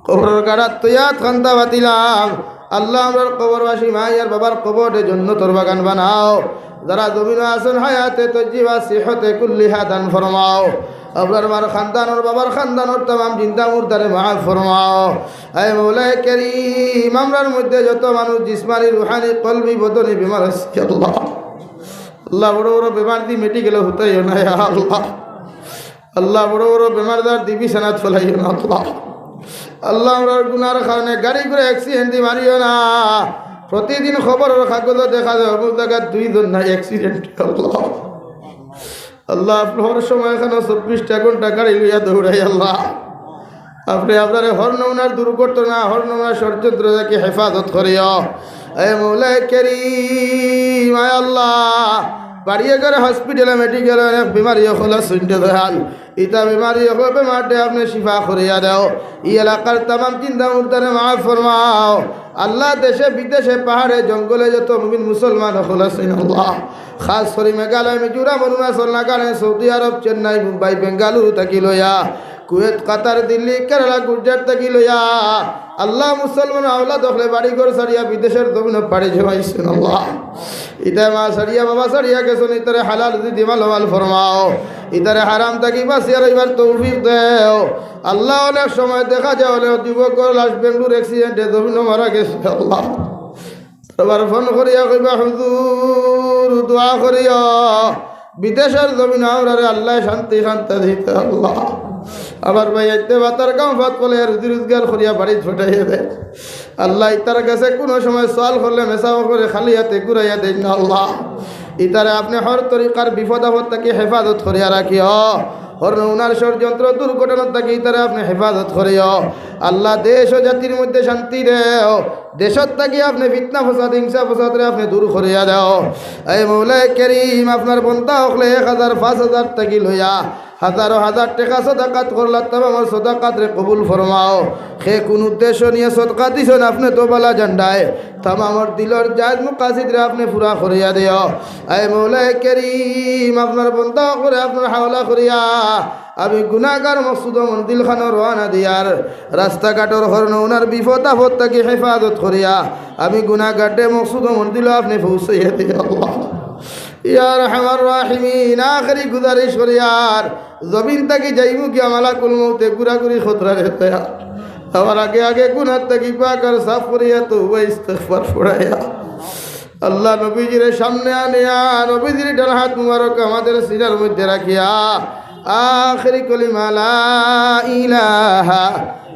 কবরর গাড়াত তৈয়াত খান্দা পাতিলাম। আল্লাহ, আমরার কবরবাসী মা আর বাবার কবররে জন্নতর বাগান বানাও। যারা জমিনো আছইন হায়াতে তৈয়িবা সিহতে কুল্লিহা দান ফরমাও। আমরার মার খানদানর, বাবার খানদানর তামাম জিন্দা মুর্দারে মাফ ফরমাও। এ মৌলায় করিম, আমরার মধ্যে যত মানুষ জিসমানি, রুহানি, কলবি, বদনি বেমার আছে আল্লাহ, আল্লাহ, বড় বড় বেমার দি মেডিকেলো হুতাইও না, ইয়া আল্লাহ। আল্লাহ, বড় বড় বেমারদার দি বিছানাত ফালাইও না, আল্লাহ। আল্লাহ, আমরার গুনার কারণে গাড়ি ঘোড়া accident দি মারিও না। প্রতিদিন খবরর কাগজো দেখা যায়, অমুক জাগাত দুইজন না accident, আল্লাহ। আল্লাহ, আপনে হর সময় এখানো চব্বিশটা ঘন্টা গাড়ি লইয়া দৌড়াই, আল্লাহ। আপনে আমরারে হর নমুনার দুর্ঘটনা, হর নমুনার ষড়যন্ত্র থাকি হেফাজত করিও। এ মৌলায় করিম, আয় আল্লাহ, বাড়িয়ে ঘরে হসপিটালে মেডিকেলো অনেক বেমারি অকল আছইন দয়াল। ইতা বেমারি অকল বেমাররে আপনে শিফা করিয়া দেও। ই এলাকার তামাম জিন্দা মুর্দারে মাফ ফরমাও। আল্লাহ, দেশে বিদেশে পাহাড়ে জঙ্গলে যত মুমিন মুসলমান অকল আছইন আল্লাহ, খাস করি মেঘালয়, মিজোরাম, অরুণাচল, নাগাল্যান্ড, সৌদি আরব, চেন্নাই, মুম্বাই, বেঙ্গালুরু থাকি লইয়া কুয়েত, কাতার, দিল্লি, কেরালা, গুজরাট থাকি লইয়া আল্লাহ, মুসলমান আওলাদ অকলে বাড়ি ঘর ছাড়িয়া বিদেশর জমিনো পাড়ি জমাইছইন আল্লাহ। ইতায় মা ছাড়িয়া বাবা ছাড়িয়া গেছইন, ইতারে হালাল রুজি দি মালামাল ফরমাও। ইতারে হারাম থাকি বাঁচিয়া রইবার তৌফিক দেও। আল্লাহ, অনেক সময় দেখা যায় অনেক যুবকর লাশ বেঙ্গালুরু accident এ জমিনো মারা গেছে আল্লাহ। আবার ফোন করিয়া কইবা, "হুজুর, দোয়া করিও, বিদেশর জমিনো আমরারে আল্লাহ শান্তি শান্তি দিতা আল্লাহ।" আবার ভাই আইতে বাতার গাঁও ফাত করলে রুজি রোজগার করিয়া বাড়িত পাঠাইয়া দেয়। আল্লাহ, ইতার কাছে কুনু সময় সওয়াল করলে মেসাব করে খালি হাতে ঘুরাইয়া দেইন না আল্লাহ। ইতারে আপনে হর তরিকার বিপদ আপদ থাকি হেফাজত করিয়া রাখিও। হর নমুনার ষড়যন্ত্র দুর্ঘটনা থাকি ইতারে আপনে হেফাজত করিও। আল্লাহ, দেশ ও জাতির মধ্যে শান্তি দেও। দেশর থাকি আপনে ফিতনা ফসাদ, হিংসা ফসাদরে আপনে দূর করিয়া দেও। এ মৌলায় করিম, আপনার বন্দা অকলে এক হাজার, পাঁচ হাজার থাকি লইয়া হাজারো হাজার টেকা সদাকাত করলা, তামামর সদাকাতরে কবুল ফরমাও। কে কুন উদ্দেশ্য নিয়া সদকা দিছইন, আপনে তো বালা জানরায়। তামামর দিলর জায়েজ মাকাসিদরে আপনে পুরা করিয়া দেও। এ মৌলায় করিম, আপনার বন্দা অকলরে আপনার হাওলা করিয়া আমি গুনাগার মকসুদ ও মঞ্জিল খানো রওয়ানা দিয়ার, রাস্তাঘাটর হর নমুনার বিপদ আপদ থাকি হেফাজত করিয়া আমি গুনাগাররে মকসুদ ও মঞ্জিলো আপনে পৌঁছাইয়া দেও আল্লাহ। ইয়া আরহামার রাহিমিন, আখেরি গুজারিশ করিয়ার, জমিন থাকি যাইমু গিয়া মালাকুল মউতে ঘুরাঘুরি খতরা রেখে আমার আগে আগে গুনাহ থাকি পাক আর সাফ করিয়া তওবা ইস্তেগফার পড়াইয়া আল্লাহ নবীজিরে সামনে আনিয়া নবীজির ডান হাত মুবারক আমাদের সিনার মধ্যে রাখিয়া আখেরি কলিমা লা ইলাহা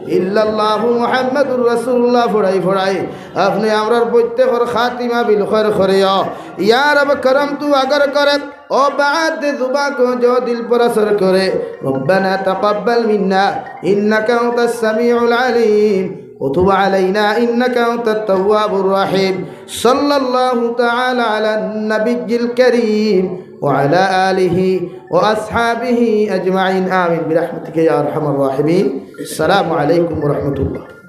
ইল্লাল্লাহু মুহাম্মাদুর রাসূলুল্লাহ পড়াই পড়াই আপনে আমরার প্রত্যেকর খাতিমা বিল খৈর করিও। ইয়া রব করম তু আগর করে ও বাদ জুবা কো জো দিল পর আসর করে। রব্বানা তাকাব্বাল মিন্না ইন্নাকা আনতাস সামিউল আলিম ওয়া তুব আলাইনা ইন্নাকা আনতাত তাওয়াবুর রাহিম। সাল্লাল্লাহু তাআলা আলান নাবিয়্যিল কারীম ওয়া আলা আলিহি ওয়া আসহাবিহি আজমাইন। আমিন বিরাহমাতিকা ইয়া আরহামার রাহিমিন। আসসালামু আলাইকুম ওয়া রাহমাতুল্লাহ।